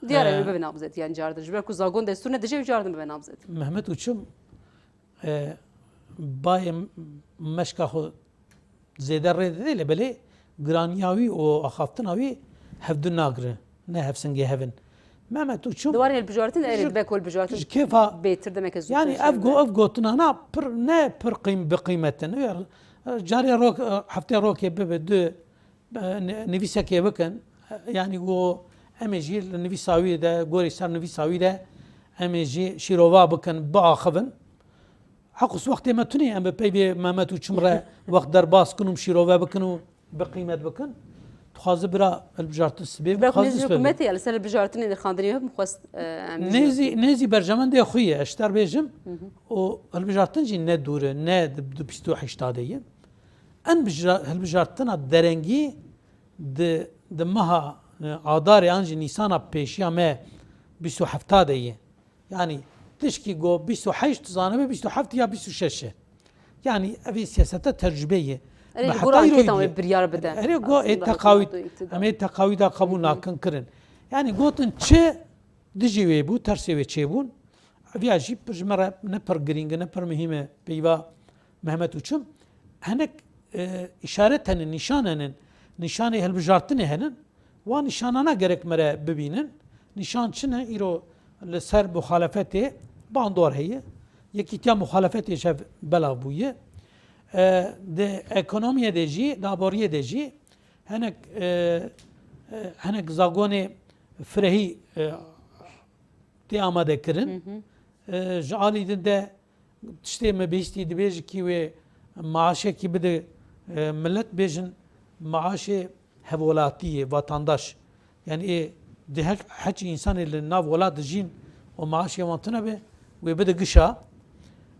Diyar e, bibe namzet, yani cardin. Ji ber ku zagon destûr ne, dijê cardin bibe namzet. Mehmet Uçum, e, bayê meşka xwe zêde rê dide, lê belê giraniya wî û axaftina wî hevdu nagire, ne hevsengê hev in. Mehmet Uçum. Di warê hilbijartin erê dibe ku hilbijartin ji kêfa bêtir demeke zû. Yani ev go-, ev gotinana pir, ne pir qîm-, bi qîmet in. Carê rok-, heftê rokê bibe du, e, ni-, nivîsekê bikin. Yanî ku em ê jî li nivîsa wî de, gorî ser nivîsa wî de em ê jî şîrova bikin, biaxivin. Heqûs wextê me tune, em bi peyvê Mehmet Uçum re wext derbas kin û şîrove bikin û bi qîmet bikin. Dixwaze bira hilbijartin sibê, dixwaze sibê. Hikûmetê ya li ser hilbijartinê nirxandinê me bixwest, e, em jî nêzî, nêzî berjemendê xwe ye, ez ji te re bêjim. Û hilbijartin jî ne dûr e, ne di, di bîst û heşta de ye. En bijra-, hilbijartina derengî di, di meha, e, Adarê an jî Nîsana pêşiya me bîst û hefta de ye. Yanî tişkî go bîst û heşt zanibe bîst û heft ya bîst û şeş e. Yanî ev ê siyaseta tecrûbeyê ye. Erê, li gor anketan wê biryar bide. Erê go ê teqawîd, em ê teqawîda qebûl nakin kirin. Yanî gotin çi dijî wê bû, tersê wê çêbûn. Viya jî ji me re ne pir girîng e, ne pir muhîm e peyva Mehmet Uçum. Hinek, e, îşaret hene, nîşan hene, nîşanê hilbijartinê hene. Wan nîşanana gerek me re bibînin. Nîşan çi ne? Îro li ser muxalefetê bandor heye. Yekîtiya muxalefetê ji hev belav bûye. E, di ekonomiyê de jî, di aboriyê de jî hinek, e, e, hinek zagonê firehî, e, tê amade kirin. E, ji alî din de tiştê me bihîstî dibêje kî wê maaşekî bide, e, milet bêjin maaşê hevwelatiyê, vatandaş. Yani ê di hek-, heçî însanê li nav welat dijîn û maaşê wan tune be, wê bide gişa.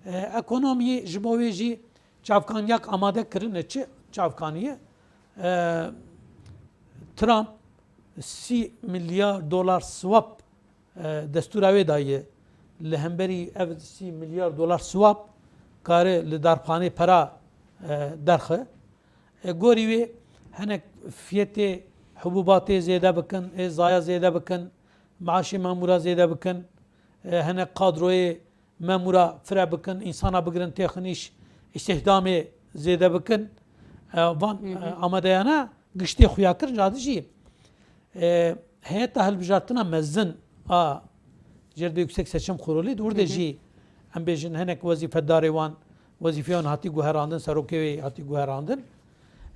E, ekonomiyê ji bo wê jî çavkaniyak amade kirine. Çi çavkaniyê? E, Trump sî milyar dolar swap, e, destûra wê daye, li hemberî ev sî milyar dolar swap kare li darpxanê pera, e, derxe. E, gorî wê hinek fiyetê hubûbatê zêde bikin, ê zaya zêde bikin, maaşê memûra zêde bikin, e, hinek kadroyê memûra fire bikin, însana bigirin têxin îş, îstihdamê zêde bikin. E, van, Hı hı. e, amadeyana giştê xuya kirin, ca dî jî, e, heyeta hilbijartina mezin a Cerdê Yüksek Seçim Kurulu, di wir de Hı hı. jî em bêjin hinek wezîfedarê wan, wezîfeya wan hatî guherandin, serokê wê hatî guherandin.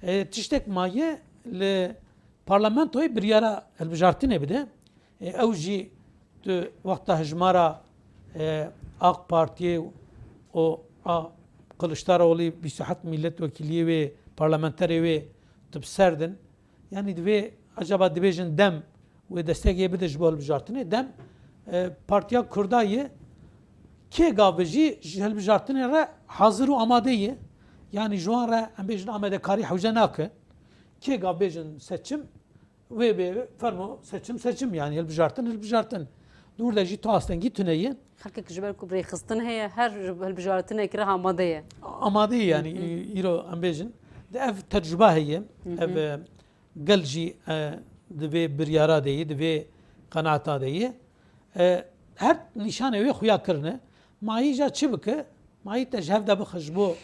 E, tiştek maye li parlamentoyê biryara hilbijartinê bide. E, ew jî tu wexta hejmara, e, AK Partiyê û a Kiliçdaroglî bîst û heft milletvekiliyê wê, parlamenterê wê tu bi ser din. Yanî divê, acaba dibêjin dem wê destekê bide ji bo hilbijartinê. Dem, e, Partiya Kurda ye, kê gav be jî ji hilbijartinê re hazir û amade ye. Yanî ji wan re, em bêjin, amadekarî hewce nake. Kê gav bêjin seçim, wê bê fermo seçim, seçim, yanî hilbijartin, hilbijartin. Di wir de jî tu astengî tune ye. Xelkek ji ber ku bi rêxistin heye, her hilbijartinek re amade ye. Amade ye, yanî Hı hı. î-, îro em bêjin. De ev tecrûba heye, Hı hı. ev, e, gel jî, e, di vê biryara de ye, di vê qenaeta de ye. E, her nîşanê wê xuya kirine. Mayî ja çi bike? Mayî te ji hev de bixe, ji bo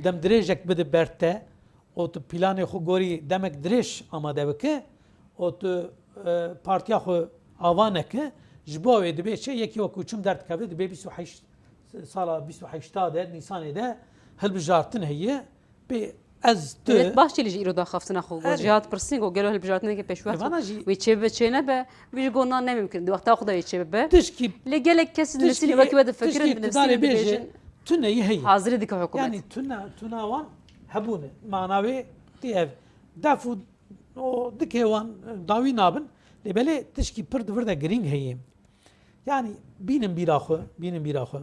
demdirêjek bide ber te û tu planê xwe gorî demek dirêj amade bike û tu, e, partiya xwe ava neke. Ji bo wê dibê çi? Yekî wekî çim derdikeve, dibê bîst û heşt, sala bîst û heşta de, Nîsanê de hilbijartin heye. Pê ez tu Dewlet Bahçelî jî îro daxaftina xwe got. Erê. Jî hat pirsîn got, gelo hilbijartineke pêşwext Evana jî wê çêbibe, çênebe, wî jî got na, ne mimkin. Di wexta xwe de wê çêbibe. Tişkî Lê gelek kes di Tişkî, nivîsînê wekî we difikirin, tişkî di nivîsînê iqtidarê bêje, dibêjin tune yê heye. Hazirê dike hikûmet. Yanî tune, tuna wan hebûne. Mana wê tê ev. Def û o dikê wan dawî nabin. Lê belê tişkî pir di vir de girîng heye. Yanî bînin bîra xwe, bînin bîra xwe.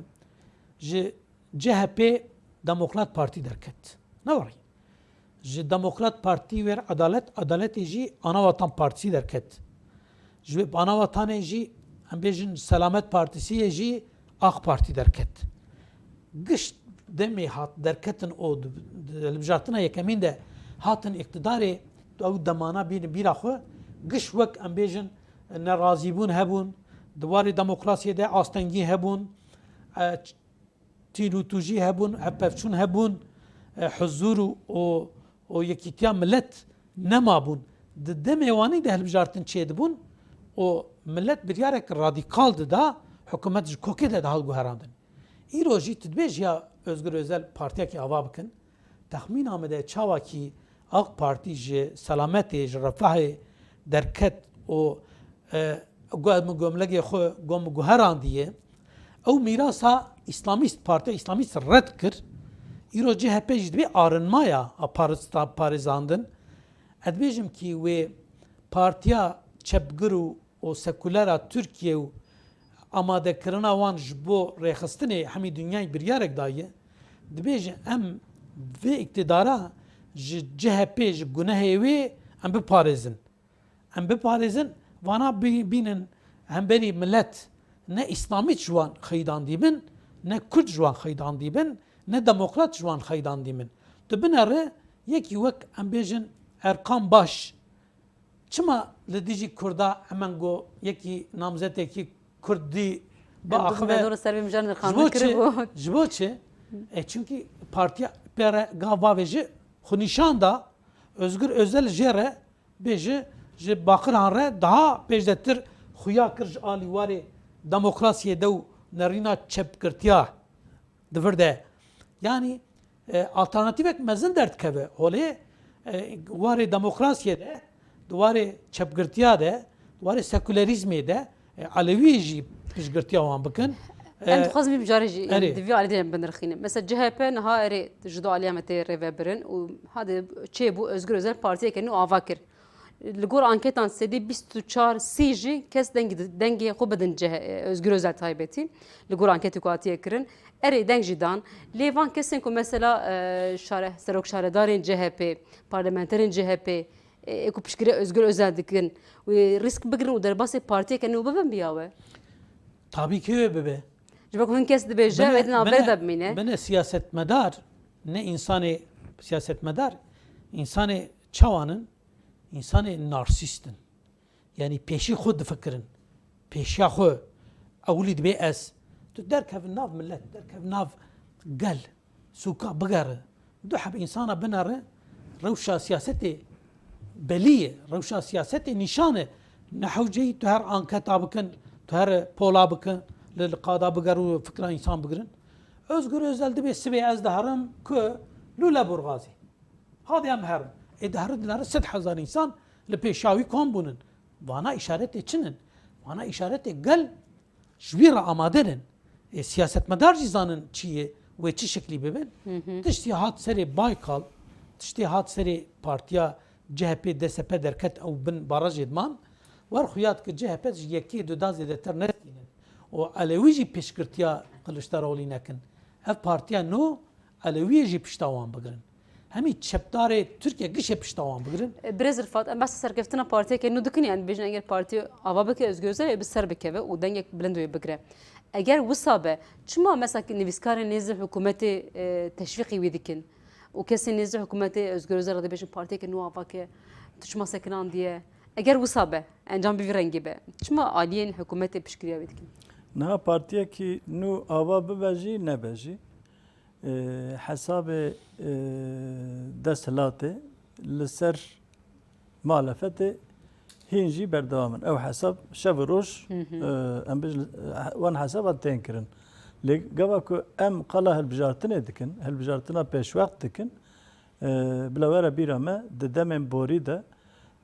Ji C H P Demokrat Partî derket. Ne werî. Ji Demokrat Partî wer Adalet, Adaletê jî Anavatan Partisi derket. Ji wê Anavatanê jî, em bêjin, Selamet Partisi ye jî AK Partî derket. Giş demê hat derketin û di, di hilbijartina yekemîn de hatin îqtidarê, ew demana bînin bîra xwe, giş wek, em bêjin, nerazîbûn hebûn, di warê demokrasiyê de astengî hebûn, e, tîn û tûjî hebûn, hevpevçûn hebûn, e, huzûr û, û, û yekîtiya milet nemabûn. Di demê wanî de hilbijartin çêdibûn û milet biryarek radîkal dida, hikûmet ji kokê de dihat guherandin. Îro jî tu dibêjî ya Özgür Özel partiyekî ava bikin, texmîna min de çawakî AK Partî ji Selametê, ji Refahê derket û, e, gu-, min gomlegê xwe, gom guherandiye. Ew mîrasa îslamîst, partiya îslamîst red kir. Îro C H P jî dibê arinmaya a parista-, parêzandin. Ez dibêjim kî wê partiya çepgir û, û sekuler a Tirkiye û amadekirina wan ji bo rêxistinê hemî dinyayê biryarek daye. Dibêje em vê îktidara ji C H P, ji gunehê wê em biparêzin. Em biparêzin, vana bî-, bînin hemberî milet ne îslamîst ji wan xeydan dîbin, ne kurd ji wan xeydan dîbin, ne demokrat ji wan xeydan dîbin. Tu binere yekî wek, em bêjin, Erkan Baş. Çima li dijî kurda hemen got yekî namzetekî kurdî biaxive? Em dor ser vê mijarê Ji bo nirxandin çi? kiribû. Ji bo çi? E, çunkî partiya pê re gav bavêje xwe nîşan da, Özgür Özel jê re bêje, ji Baqiran re daha pêşdetir xuya kir ji alî warê demokrasiyê de û nerîna çepgirtiya di vir de. Yanî, e, alternatîvek mezin derdikeve holê, e, warê demokrasiyê de, di warê çepgirtiya de, di warê sekulerîzmê de, e, Elewî jî piştgirtiya wan bikin. Em E, dixwazin vî mijarê jî, yanî erê. di vî alî de em binirxînin. Mesela C H P niha erê ji du alî em tê rêvebirin û hadi çêbû Özgür Özel partiyeke nû ava kir. Li gor anketan sedî bîst û çar sî jî kes dengî, dengê xwe bidin cih-, Özgür Özel taybetî. Li gor anketê ku hatiye kirin. Erê deng jî dan. Lê van kesên ku mesela, e, şare-, serok şaredarên C H P, parlamenterên C H P, e, ê ku piştgiriya Özgür Özel dikin, wê rîsk bigirin û derbasê partiyeke nû bibin biya we? Tabî kê wê bibe. Ji bo ku hin kes dibêje, wê di navberê de bimîne. Bine siyasetmedar, ne însanê siyasetmedar, însanê çawan in, însanê narsîst in. Yanî pêşî xwe difikirin. Pêşiya xwe ewilî dibê ez. Tu derkevin nav milet, derkevin nav gel, sûka bigere. Du heb însana binere, rewşa siyasetê belî ye, rewşa siyasetê nîşan e. Ne hewce yî tu her anketa bikin, tu her pola bikin, li, li qada biger û fikra însan bigirin. Özgür Özel dibê sibê ez diherim ku Lüleburgazê. Hadi em herin. Ê diherin dinere sed hezar însan li pêşiya wî kom bûnin. Vana îşaretê çi nin? Vana îşaretê gel ji wî re amade nin. Ê, siyasetmedar jî zanin çi ye, wê çi şeklî bibin. Hı hı. Tiştî hat serê Baykal, tiştê hat serê partiya C H P, D S P derket ew bin barajê diman. Wer xuya dike C H P ji yekê duda zêdetir nestînin. Û Elewî jî pêşgirtiya Kiliçdaroglî nekin. Ev partiya nû Elewiyê jî pişta wan bigirin. Hemî çepdarê Tirkiye gişê pişta wan bigirin. E, Birêz Rifat, em behsa serkeftina partiyeke nû dikin, yani bêjin eger partî ava bike, Özgür Özel ê bi ser bikeve û dengek bilind wê bigire. Eger wisa be, çima mesela ki nivîskarên nêzî hikûmetê, e, teşwîqî wî dikin? Û kesên nêzî hikûmetê Özgür Özel re dibêjin partiyeke nû ava ke, tu çima sekinandiye? Eger wisa be, encam bi vî rengî be, çima aliyên hikûmetê piştgiriya wî dikin? Niha partiyekî nû ava bibe jî nebe jî, e, hesabê, e, desthilatê li ser muhalefetê hîn jî berdewam in. Ew hesab şev û roj, Hı hı. e, em bêjin, e, wan hesaba tên kirin. Lê gava ku em qala hilbijartinê dikin, hilbijartina pêşwext dikin, e, bila were bîra me, di demên borî de,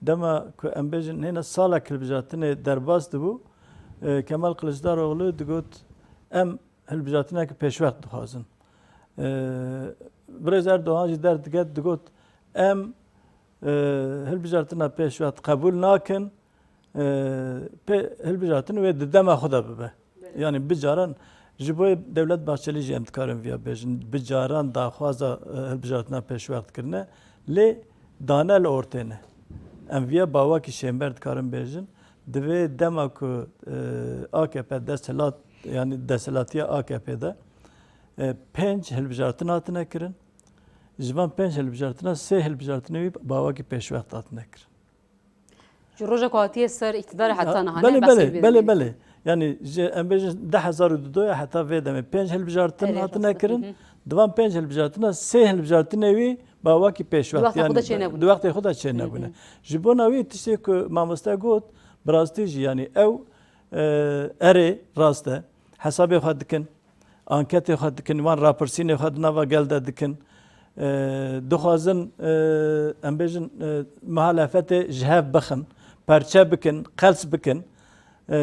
dema ku em bêjin hêna salek hilbijartinê derbas dibû, e, Kemal Kiliçdaroglu digot, em hilbijartineke pêşwext dixwazin. E, Birêz Erdogan jî derdiket, digot, em, e, hilbijartina pêşwext qebûl nakin, e, pê-, hilbijartin wê di dema xwe de bibe. Belê. Yani bi caran ji bo Dewlet Bahçelî jî em dikarin viya bêjin, bi caran daxwaza, e, hilbijartina pêşwext kirine, lê dane li ortê ne. Em viya bawakî şênber dikarin bêjin, divê dema ku, e, A K P desthilat, yani desthilatiya A K P de, e, pênc hilbijartin hatine kirin. Ji van pênc hilbijartina sê hilbijartinê wî bawakî pêşwext hatine kirin. Ji roja ku hatiye ser îktidarê heta niha, belê, ne, belê, belê, belê. Yani ji, em bêjin du hezar û dudoya heta vê demê pênc hilbijartin hatine kirin. Erê, rast e. Hı hı. Di van pênc hilbijartina sê hilbijartinê wî bawakî pêşwext, yani di wextê xwe de çênebûne. Hı hı. Ji bona wî tiştê ku mamoste got, bi rastî jî, yani ew, e, erê rast e, hesabê xwe dikin, anketê xwe dikin, wan rapirsînê xwe di nava gel de dikin. E, dixwazin, e, em bêjin, e, muhalefetê ji hev bixin, perçe bikin, qels bikin. E,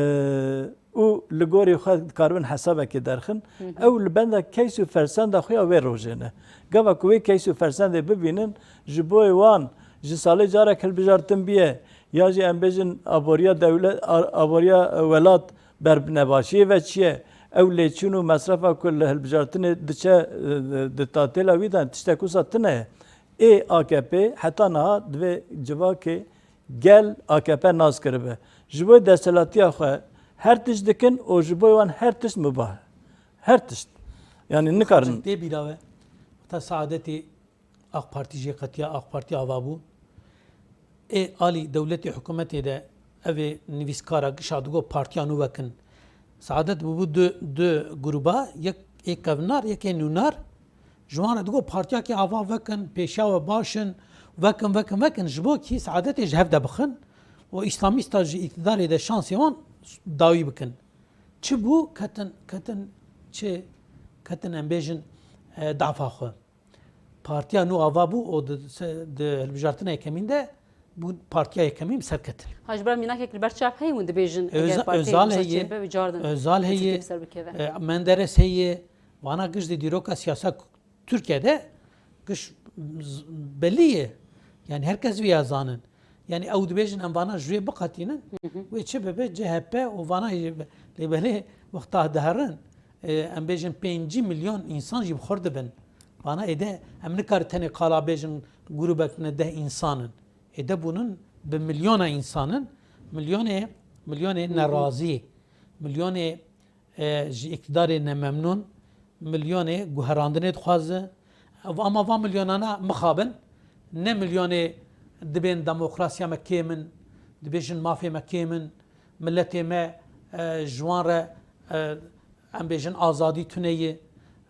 û li gorî xwe dikaribin hesabekê derxin. Hı hı. Ew li benda keys û fersenda xwe ya wê rojê ne. Gava ku wê keys û fersendê bibînin, ji bo wan ji salê carek hilbijartin biye, ya jî em bêjin aboriya dewlet, a-, aboriya, e, welat ber bi nebaşiyê ve çi ye? Ew lêçûn û mesrefa ku li hilbijartinê diçe, e, di tatêla wî de tiştek wisa tune ye. Ê A K P heta niha divê civakê gel A K P nas kiribe. Ji bo desthilatiya xwe her tişt dikin û ji bo wan her tişt mubah. Her tişt. Yani nikarin. Tê bîra we, ta saadetê AK Partî jê qetiya, AK Partî ava bû. Ê alî dewletê, hikûmetê de ev ê nivîskara gişa digot partiya nû vekin. Saadet bûbû du, du gruba, yek ê kevnar, yek ê nûnar. Ji wan re digot partiyakê ava vekin, pêşiya we baş in, vekin, vekin, vekin. Ji bo kî Saadetê ji hev de bixin û îslamîsta ji îktidarê de şansê wan dawî bikin. Çi bû? Ketin, ketin çi? Ketin em bêjin, e, dafa xwe. Partiya nû ava bû û di, se-, di hilbijartina yekemîn de bû partiya yekemîn bi ser ketin. Ha, ji ber mînakek li ber çav heye hûn dibêjin, eger Öza-, partiyê Özal wisa heye, çêbe, wê cardin Özal heye, ser bikeve. E, Menderes heye, vana giş di dîroka siyasa Tirkiye de giş z-, belî ye. Yani herkes vî ya zanin. Yani ew dibêjin em vana ji wê biqetînin, Hı hı. wê çi bibe C H P û vana jî be-, lê belê wexta diherin, e, em bêjin pêncî milyon însan jî bi xurt dibin. Vana êde em nikarin tenê qala bêjin grûbek ne deh însan in. Êde bûnin bi milyona însan in. Milyonê, milyonê Hı hı. nerazî, milyonê, e, ji îktidarê nememnûn, milyonê guherandinê dixwaze. Ama van milyonana mixabin, ne milyonê dibên demokrasiya me kêm in, dibêjin mafê me kêm in, miletê me, e, ji wan re, e, em bêjin azadî tune ye,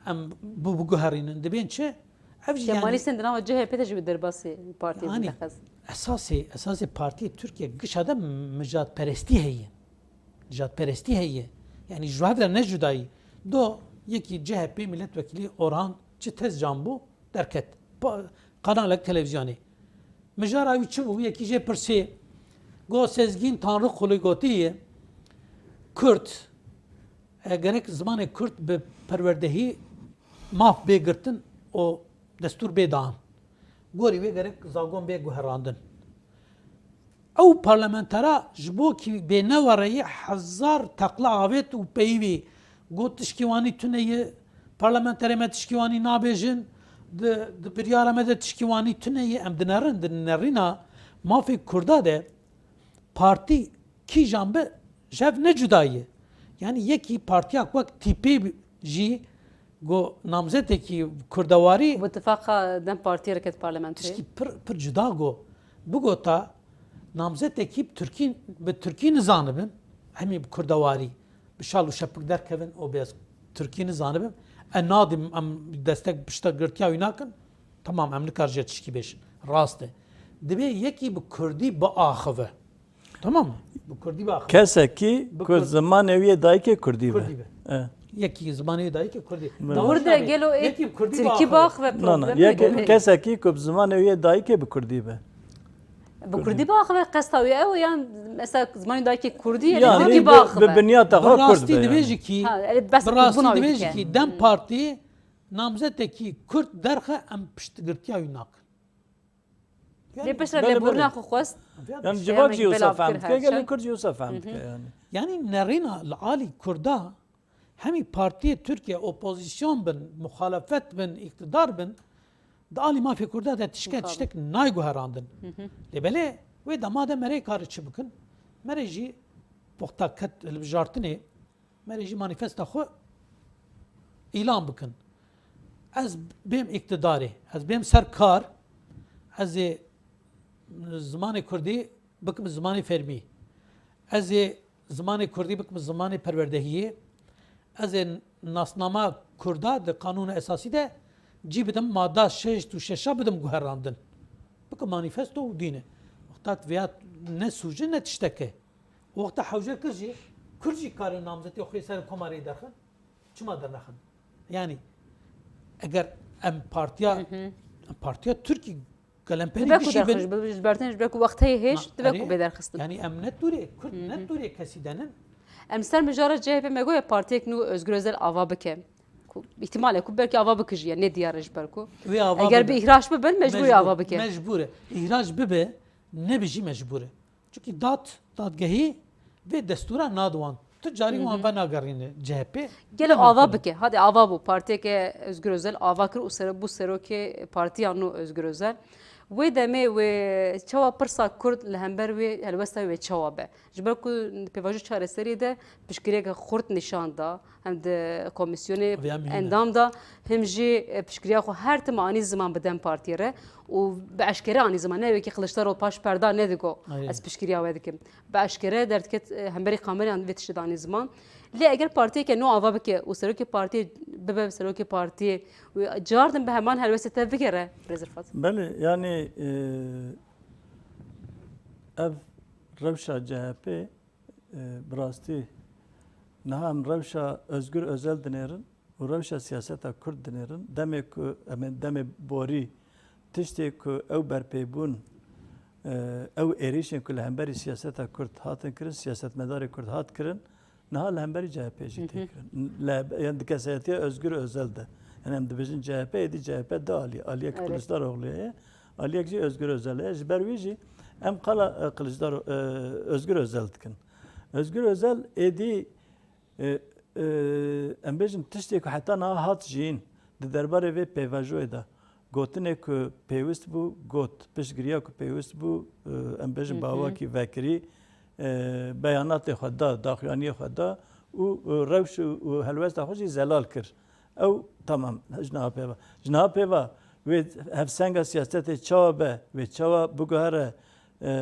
em bi-, biguherînin. Dibên çi? Ev jî Kemalî yani sen di nava C H P de jî wî derbasî partiyê Yanî, bilexez. esasê, esasê partiyê Tirkiye gişa de mijatperestî heye. Nijadperestî heye. Yanî ji hev re ne cudayî. Do yekî C H P milletvekilî Orhan çi Tezcan bû, derket. Pa-, kanalek televîzyonê. Mijara wî çi bû? Yekî jê pirsê. Go Sezgîn Tanrıkulu gotiye, Kurd, e, gerek zimanê Kurd bi perwerdehî maf bê girtin û destûr bê dan. Gorî wê gerek zagon bê guherandin. Ew parlamentera ji bo kî bê newereyî hezar teqla avêt û peyivî got, tişkî wanî tune ye, parlamenterê me tişkî wanî nabêjin, di, di biryara me de tişkî wanî tune ye, em dinerin, di nerîna mafê Kurda de partî kîjan be ji hev ne cuda ye. Yanî yekî partiya ku wek T P jî Go namzetekî kurdewarî Bi tifaqa DEM Partiyê re ket parlamentoyê. Tişkî pir, pir cuda go. Bigota namzetekî bi Tirkî, bi Tirkî nizanibin, hemî bi kurdewarî, bi şal û şepik derkevin û bi ez Tirkî nizanibim. E, nadim em destek pişta girtiya wî nakin. Tamam, em nikar jê tişkî bêjin. Rast e. Dibê yekî bi kurdî biaxive. Tamam mı? Bi kurdî biaxive. Kesekî Bi ku kurd- zimanê wî yê dayikê kurdî be. Kurdî be. E. Yekî zimanê wî dayikê kurdî. Evet. Dawaş Burada nabê. gelo ê Yekî bi kurdî tirkî biaxive. biaxive Na, na. probleme Yekî gelo. kesekî ku bi zimanê wî yê dayikê bi kurdî be. Bi kurdî biaxive qesta wî ew yan mesela zimanê dayikê kurdî ye, Yani tirkî bi, biaxive. bi binyata Bi xwe kurd rastî be. dibêjî kî, Ha, yani bes bi rastî buna wî dibêjî dike. kî DEM Partî namzetekî kurd derxe em piştgirtiya wî nakin. Lê piştre Belê, lêborîna belê. xwe xwest. Yani Şey, civak jî yemek wisa belav fehm kir dike, her gelê şey. Kurd jî wisa fehm dike yani. Yani nerîna li alî Kurda hemî partiyê Tirkiye opozîsyon bin, muxalefet bin, îktidar bin, di alî mafê Kurda de tişke Muxabin. tiştek nayê guherandin. Lê belê wê dema de merê karê çi bikin? Merê jî poxta ket hilbijartinê Merê jî manîfesta xwe îlan bikin. Ez bêm îktidarê, ez bêm ser kar, ez ê zimanê kurdî bikim zimanê fermî. Ez ê zimanê kurdî bikim zimanê perwerdehiyê. Ez ê nasnama kurda di qanûna esasî de cî bidim, mada şeşt û şeşa bidim guherandin. Bikim manîfesto û dîne. Wexta vêya ne sûc e ne tiştek e. Wexta hewce kir jî, Kurd jî karê namzetê xwe ser komarê derxin. Çima dernexin? Yani, eger em partiya, Hı hı. em partiya Tirkî gelemperî Dibe ku gişî derxin bin, ji ber, ji ber, ji ber ku wext heye hêj, Na, dibe ku erê, bê derxistin. yani em ne tûrê, Kurd Hı ne hı. tûrê kesî denin. Em ser mijara C H P me goye partiyek nû Özgür Özel ava bike. Ku, îhtimal e ku belkî ava bike jî, yani ne diyar e ji ber ku. Wê ava Eger bibe. bi îhraç bibin, mecbur e Mecbur, ava bike. mecbur e. Îhraç bibe, nebe jî mecbur e. Çunkî dad, dadgehî vê destûra nade wan. Tu carî wan Hı hı. venagerîne C H P. Gelo Ne ava mumkin e. bike. Hadi ava bû. Partiyeke Özgür Özel ava kir û sere-, bû serokê partiya nû Özgür Özel. Wê demê wê çawa pirsa Kurd li hember wê helwesta wê çawa be? Ji ber ku pêvajoya çareseriyê de piştgiriyeke xurt nîşan da, hem di komîsyonê Vêya mihîne. endam da, hem jî, e, piştgiriya xwe her tim anî ziman bi DEM Partiyê re û bi eşkere anî ziman. Ne wekî Kiliçdaroglu paş perda nedigo, Aynen. ez piştgiriya we dikim. Bi eşkere derdiket, e, hemberî kameran vê tiştê de anî ziman. Lê eger partiyeke nû ava bike û serokê partiyê bibe serokê partiyê û cardin bi heman helwestê te bigere, Birêz Rifat? Belê, yani, e, ev rewşa C H P, e, bi rastî niha em rewşa Özgür Özel dinêrin û rewşa siyaseta Kurd dinêrin. Demê ku em ê demê borî tiştê ku ew berpêbûn, e, ew êrîşên ku li hemberî siyaseta Kurd hatin kirin, siyasetmedarê Kurd hat kirin, niha li hemberî C H P jî Hı hı. tê kirin. Li, yani di kesayetiya Özgür Özel de. Yani em dibêjin C H P, êdî C H P du alî. Aliyek Evet. Kiliçdaroglu ye, aliyek jî Özgür Özel e. Ji ber wî jî em qala, e, Kiliçdaro-, e, Özgür Özel dikin. Özgür Özel êdî, e, e, em bêjin tiştê ku heta niha hat jiyîn di derbarê vê pêvajoyê de gotinê ku pêwist bû, got. Piştgiriya ku pêwist bû, e, em bêjin Hı hı. bi awakî vekirî, e, beyanatê xwe da, daxuyaniyê xwe da û, û rewş û, û helwesta xwe jî zelal kir. Ew tamam, ji niha pê ve. Ji niha pê ve wê hevsenga siyasetê çawa be, wê çawa biguhere, e, e,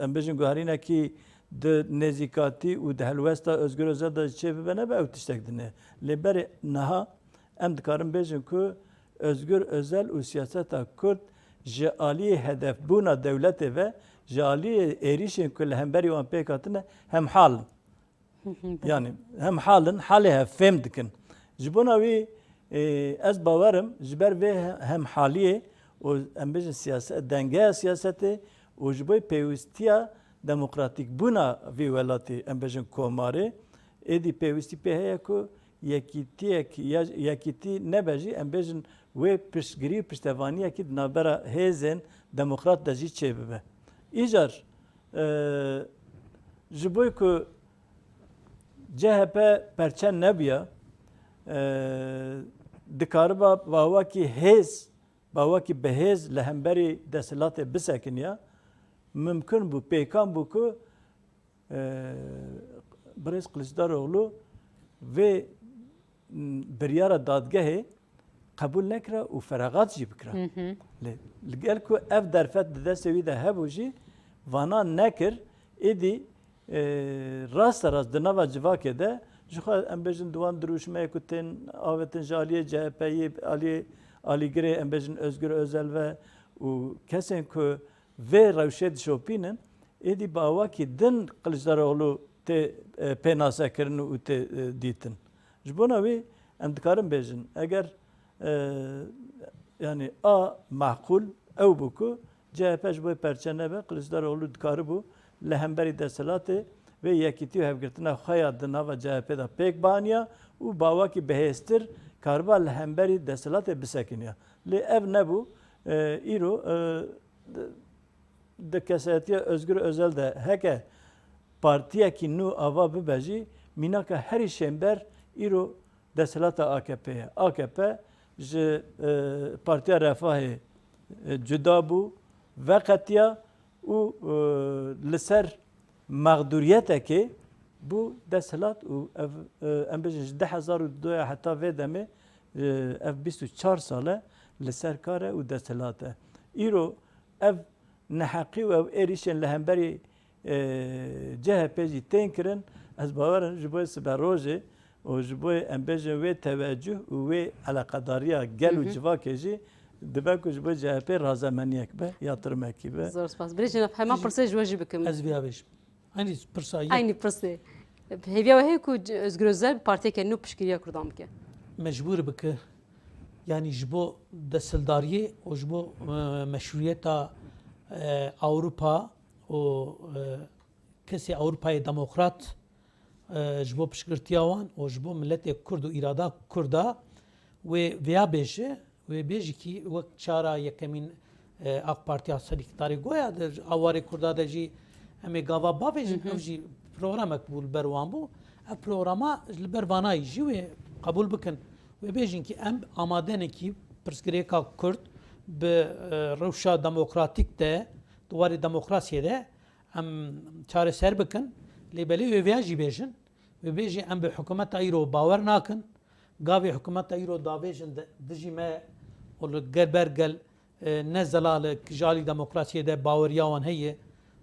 em bêjin guherînekî di nêzîkatî û di helwesta Özgür Özel de çê bibe nebe ew tiştek din e. Lê berê niha em dikarin bêjin ku Özgür Özel û siyaseta Kurd ji aliyê hedefbûna dewletê ve, ji aliyê êrîşên ku li hemberî wan pêk hatine, hemhal in. Yanî hemhal in, halê hev fêm dikin. Ji bona wî, e, ez bawer im, ji ber vê he-, hemhaliyê û em bêjin siyase-, dengeya siyasetê û ji bo pêwîstiya demokratîkbûna vî welatî, em bêjin komarê, êdî pêwîstî pê heye ku yekîtiyek, ya, yekîtî nebe jî, em bêjin wê piştgirî û piştevaniyekî di navbera hêzên demokrat de jî çêbibe. Îcar, e, ji bo ku C H P perçe nebûya, e, dikariba bi awakî hêz, bi awakî bi hêz li hemberî desthilatê bisekiniya, mimkun bû, pêkan bû ku, e, birêz Kiliçdaroglu vê, m, biryara dadgehê qebûl nekira û feraxat jî bikira. Hı hı. Lê li gel ku ev derfet di destê wî de hebû jî, vana nekir, êdî, e, raste rast di nava civakê de, jixwe em bêjin di wan dirûşmeyê ku tên avêtin ji aliyê C H P'yê, aliyê alîgirê, em bêjin Özgür Özel ve û kesên ku vê rewşê dişopînin, êdî bi awakî din Kiliçdaroglu tê, e, pênasekirin û tê, e, dîtin. Ji bona wî em dikarin bêjin, eger, e, yanî a maqûl ew bû ku C H P ji bo perçe nebe, Kiliçdaroglu dikaribû li hemberî desthilatê vê yekîtî û hevgirtina xwe ya di nava C H P de pêk baniya û bi awakî bihêztir kariba li hemberî desthilatê bisekiniya. Lê ev nebû, e, îro, e, di, di kesayetiya Özgür Özel de heke partiyekî nû ava bibe jî, mînaka herî şênber îro desthilata A K P ye. A K P ji, e, Partiya Refahê, e, cuda bû, veqetiya û, e, li ser mexdûriyetekê bû desthilat û ev, e, em bêjin ji du hezar û duya heta vê demê, e, ev bîst û çar sal e li ser kar e û desthilat e. Îro ev neheqî û ev êrîşên li hemberî, e, C H P jî tên kirin, ez bawer im ji bo siberojê û ji bo em bêjin wê tevecuh û wê eleqedariya gel û Hı hı. civakê jî dibe ku ji bo C H P razemeniyek be, yatirimekî be. Zor spas. Birêz Cenab, heman pirsê ji we jî bikim. Ez vêya bêjim. Eynî pirsa yek. Eynî pirsê. Hêviya we heye ku C-, Özgür Özel bi partiyeke nû piştgiriya Kurdan bike? Mecbûr bike. Yanî ji bo desthildariyê û ji bo, e, meşrûyeta, e, Ewropa û, e, kesê Ewropayê demokrat, e, ji bo piştgirtiya wan û ji bo miletê Kurd û îrada Kurda wê vêya bêje, wê bêjî kî wek çara yekemîn, e, AK Partiya ser îktidarê goya di awarê Kurda de jî em ê gava bavêjin, Hı hı. ev jî programek bû li ber wan bû. Ev programa li ber vanayî jî wê qebûl bikin. Wê bêjin kî em amade ne kî pirsgirêka Kurd bi, e, rewşa demokratîk de, di warê demokrasiyê de em çareser bikin. Lê belê wê vêya jî bêjin. Wê bêjî em bi hikûmeta îro bawer nakin. Gavê hikûmeta îro davêjin di-, dijî me û li gel ber gel, e, ne zelal e, ji alî demokrasiyê de baweriya wan heye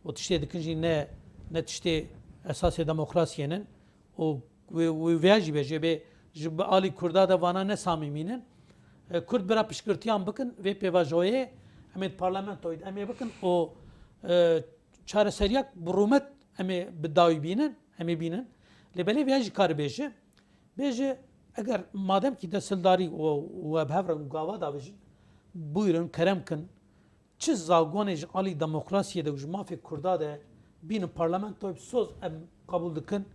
û tiştê dikin jî ne, ne tiştê esasê demokrasiyê nin. Û wê, wê vêya jî bêje bê ji bi alî Kurda de vana ne samîmî nin. E, Kurd bira piştgirtiyan bikin, vê pêvajoyê em ê di parlamentoyê de em ê bikin û, e, çareseriyak bi rûmet em ê bi dawî bînin, em ê bînin. Lê belê vêya jî kare bêje. Bêje, eger madem kî desthildarî û, û we bi hev re gava davêjin, bûyrin, kerem kin, çi zagonê ji alî demokrasiyê de û ji mafê Kurda de bînin parlamentoyê bi soz em qebûl dikin,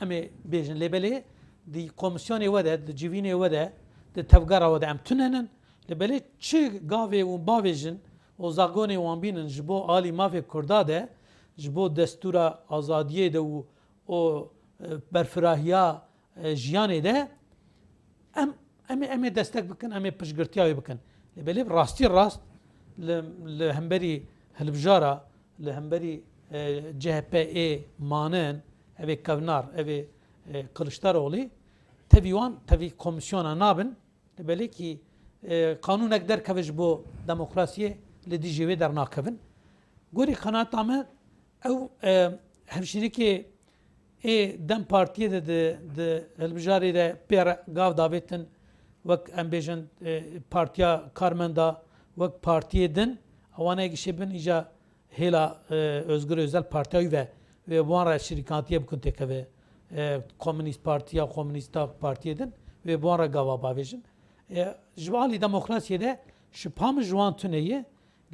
em ê bêjin. Lê belê di komîsyonê we de, di civînê we de, di tevgera we de em tune nin. Lê belê çi gavê û bavêjin û zagonê wan bînin ji bo alî mafê Kurda de, ji bo destûra azadiyê de û, û, e, berfirahiya, e, jiyanê de, em, em ê, em ê destek bikin, em ê piştgirtiya wê bikin. Lê belê bi rastî rast li, li hemberî hilbijara, li hemberî, e, C H P'ê manin, Ev ê Kevnar, ev ê, e, Kiliçdaroglî tevî wan, tevî komîsyona nabin. Li belê kî, e, qanûnek derkeve ji bo demokrasiyê li dijî wê dernakevin. Gorî qenaeta me ew, e, hevşîrikê ê DEM Partiyê de di, di hilbijarê de pê re gav davêtin, wek em bêjin, e, Partiya Karmenda, wek partiyê din, ewana gişê bin îca hêla, e, Özgür Özel partiya wî ve, wê bi wan re şirîkatiyê bikin têkeve, e, Komünîst Partiya, Komünîsta partiyê din, wê bi wan re gava bavêjin. E, ji alî demokrasiyê de şipa min ji wan tune ye,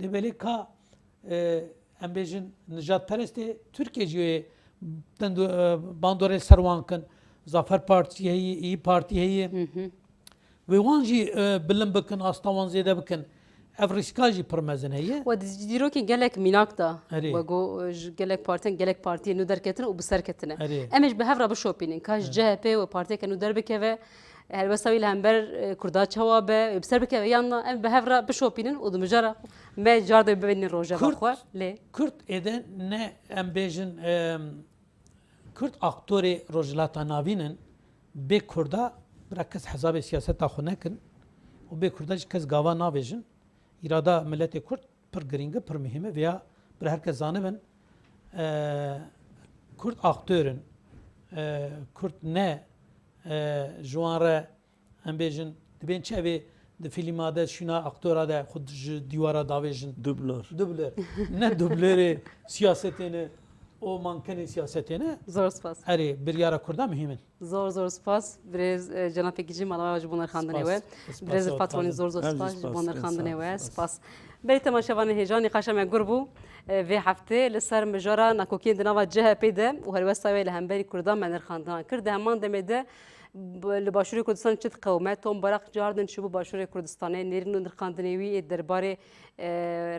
lê belê ka, e, em bêjin nijadperestê Tirkiye jî wê dend û, e, bandorê li ser wan kin. Zafer Partî heye, İYİ Partî heye. Hı hı. Wê wan jî, e, bilind bikin, asta wan zêde bikin. Ev rîska jî pir mezin heye. We di dîrokê gelek mînak da. Erê. We got, e, ji gelek partiyên, gelek partiyên nû derketine û bi ser ketine. Erê. Em ê ji bi hev re bişopînin. Ka ji Erê. C H P we partiyeke nû derbikeve, helwesta wî li hember, e, Kurda çawa be, wê bi ser bikeve yan na, em bi hev re bişopînin û di mijara me cardê bibînin rojeva Kurd, xwe. Lê Kurd êde ne em bêjin, em, Kurd aktorê Rojhilata Navîn in, bê Kurda bira kes hesabê siyaseta xwe nekin û bê Kurda jî kes gava navêjin. Îrada miletê Kurd pir girîng e, pir muhîm e. Vêya bira her kes zanibin, e, Kurd aktor in, e, Kurd ne, e, ji wan re em bêjin, dibên çi evê di fîlma de, şûna aktora de xwe ji dîwara davêjin? Dublör. Dublör. Ne dublörê siyasetê ne, o mankenê siyasetê ne. Zor spas. Erê, biryara Kurda muhîm in. Zor, zor spas. Birêz, e, cenabê Gicî, mala we ji bo nirxandinê we. Spas. Spas. Birêz Fatwanî, zor, zor spas ji bo nirxandinê we. Spas. Belê temaşevanên hêja, nîqaşa me gur bû, e, vê heftê li ser mijara nakokiyên di nava C H P de û helwesta wê li hemberî Kurdan me nirxandinan kir. Di heman demê de b-, li Başûrê Kurdistanê çi diqewime? Tom Barak cardin çûbû Başûrê Kurdistanê, nêrîn û nirxandinê wî ê derbarê, e,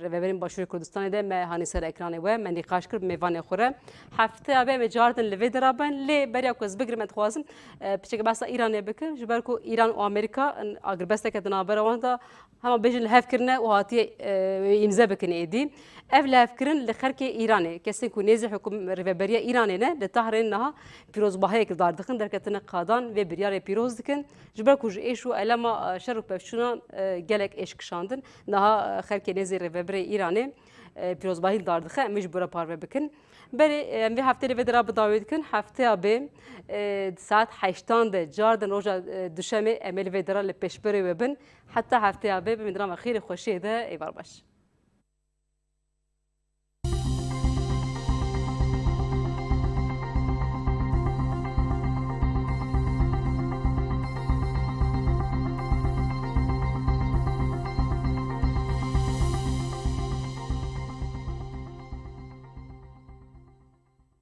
rêveberên Başûrê Kurdistanê de me hanî ser ekranê we, me nîqaş kir bi mêvanê xwe re. Hefteya be me cardin li vê dera ben, lê beriya ku ez bigirim, ez dixwazim, e, piçekê behsa Îranê bikim, ji ber ku Îran û Amerîka, in, agirbesteke di navbera wan de hema bêjin li hev kirine û hatiye, e, îmze bikin êdî. Ev lihevkirin li xelkê Îranê, kesên ku nêzî hikum-, rêveberiya Îranê ne, li Tahranê niha pîrozbahiyek li dar dixin, derketine qadan vê biryarê pîroz dikin. Ji ber ku ji êş û elema, e, şer û pevçûnan, e, gelek êş kişandin, niha, e, xelkê nêzî rêveberê Îranê, e, pîrozbahî li dar dixe, em ê ji bo re parve bikin. Berê, e, em vê heftê li vê dera bi dawî dikin. Hefteya bê, e, saet heştan de cardin roja, e, duşemê em ê li vê dera li pêşberê we bin. Heta hefteya bê, bimînin di nava xêr û xweşiyê de, êvar baş.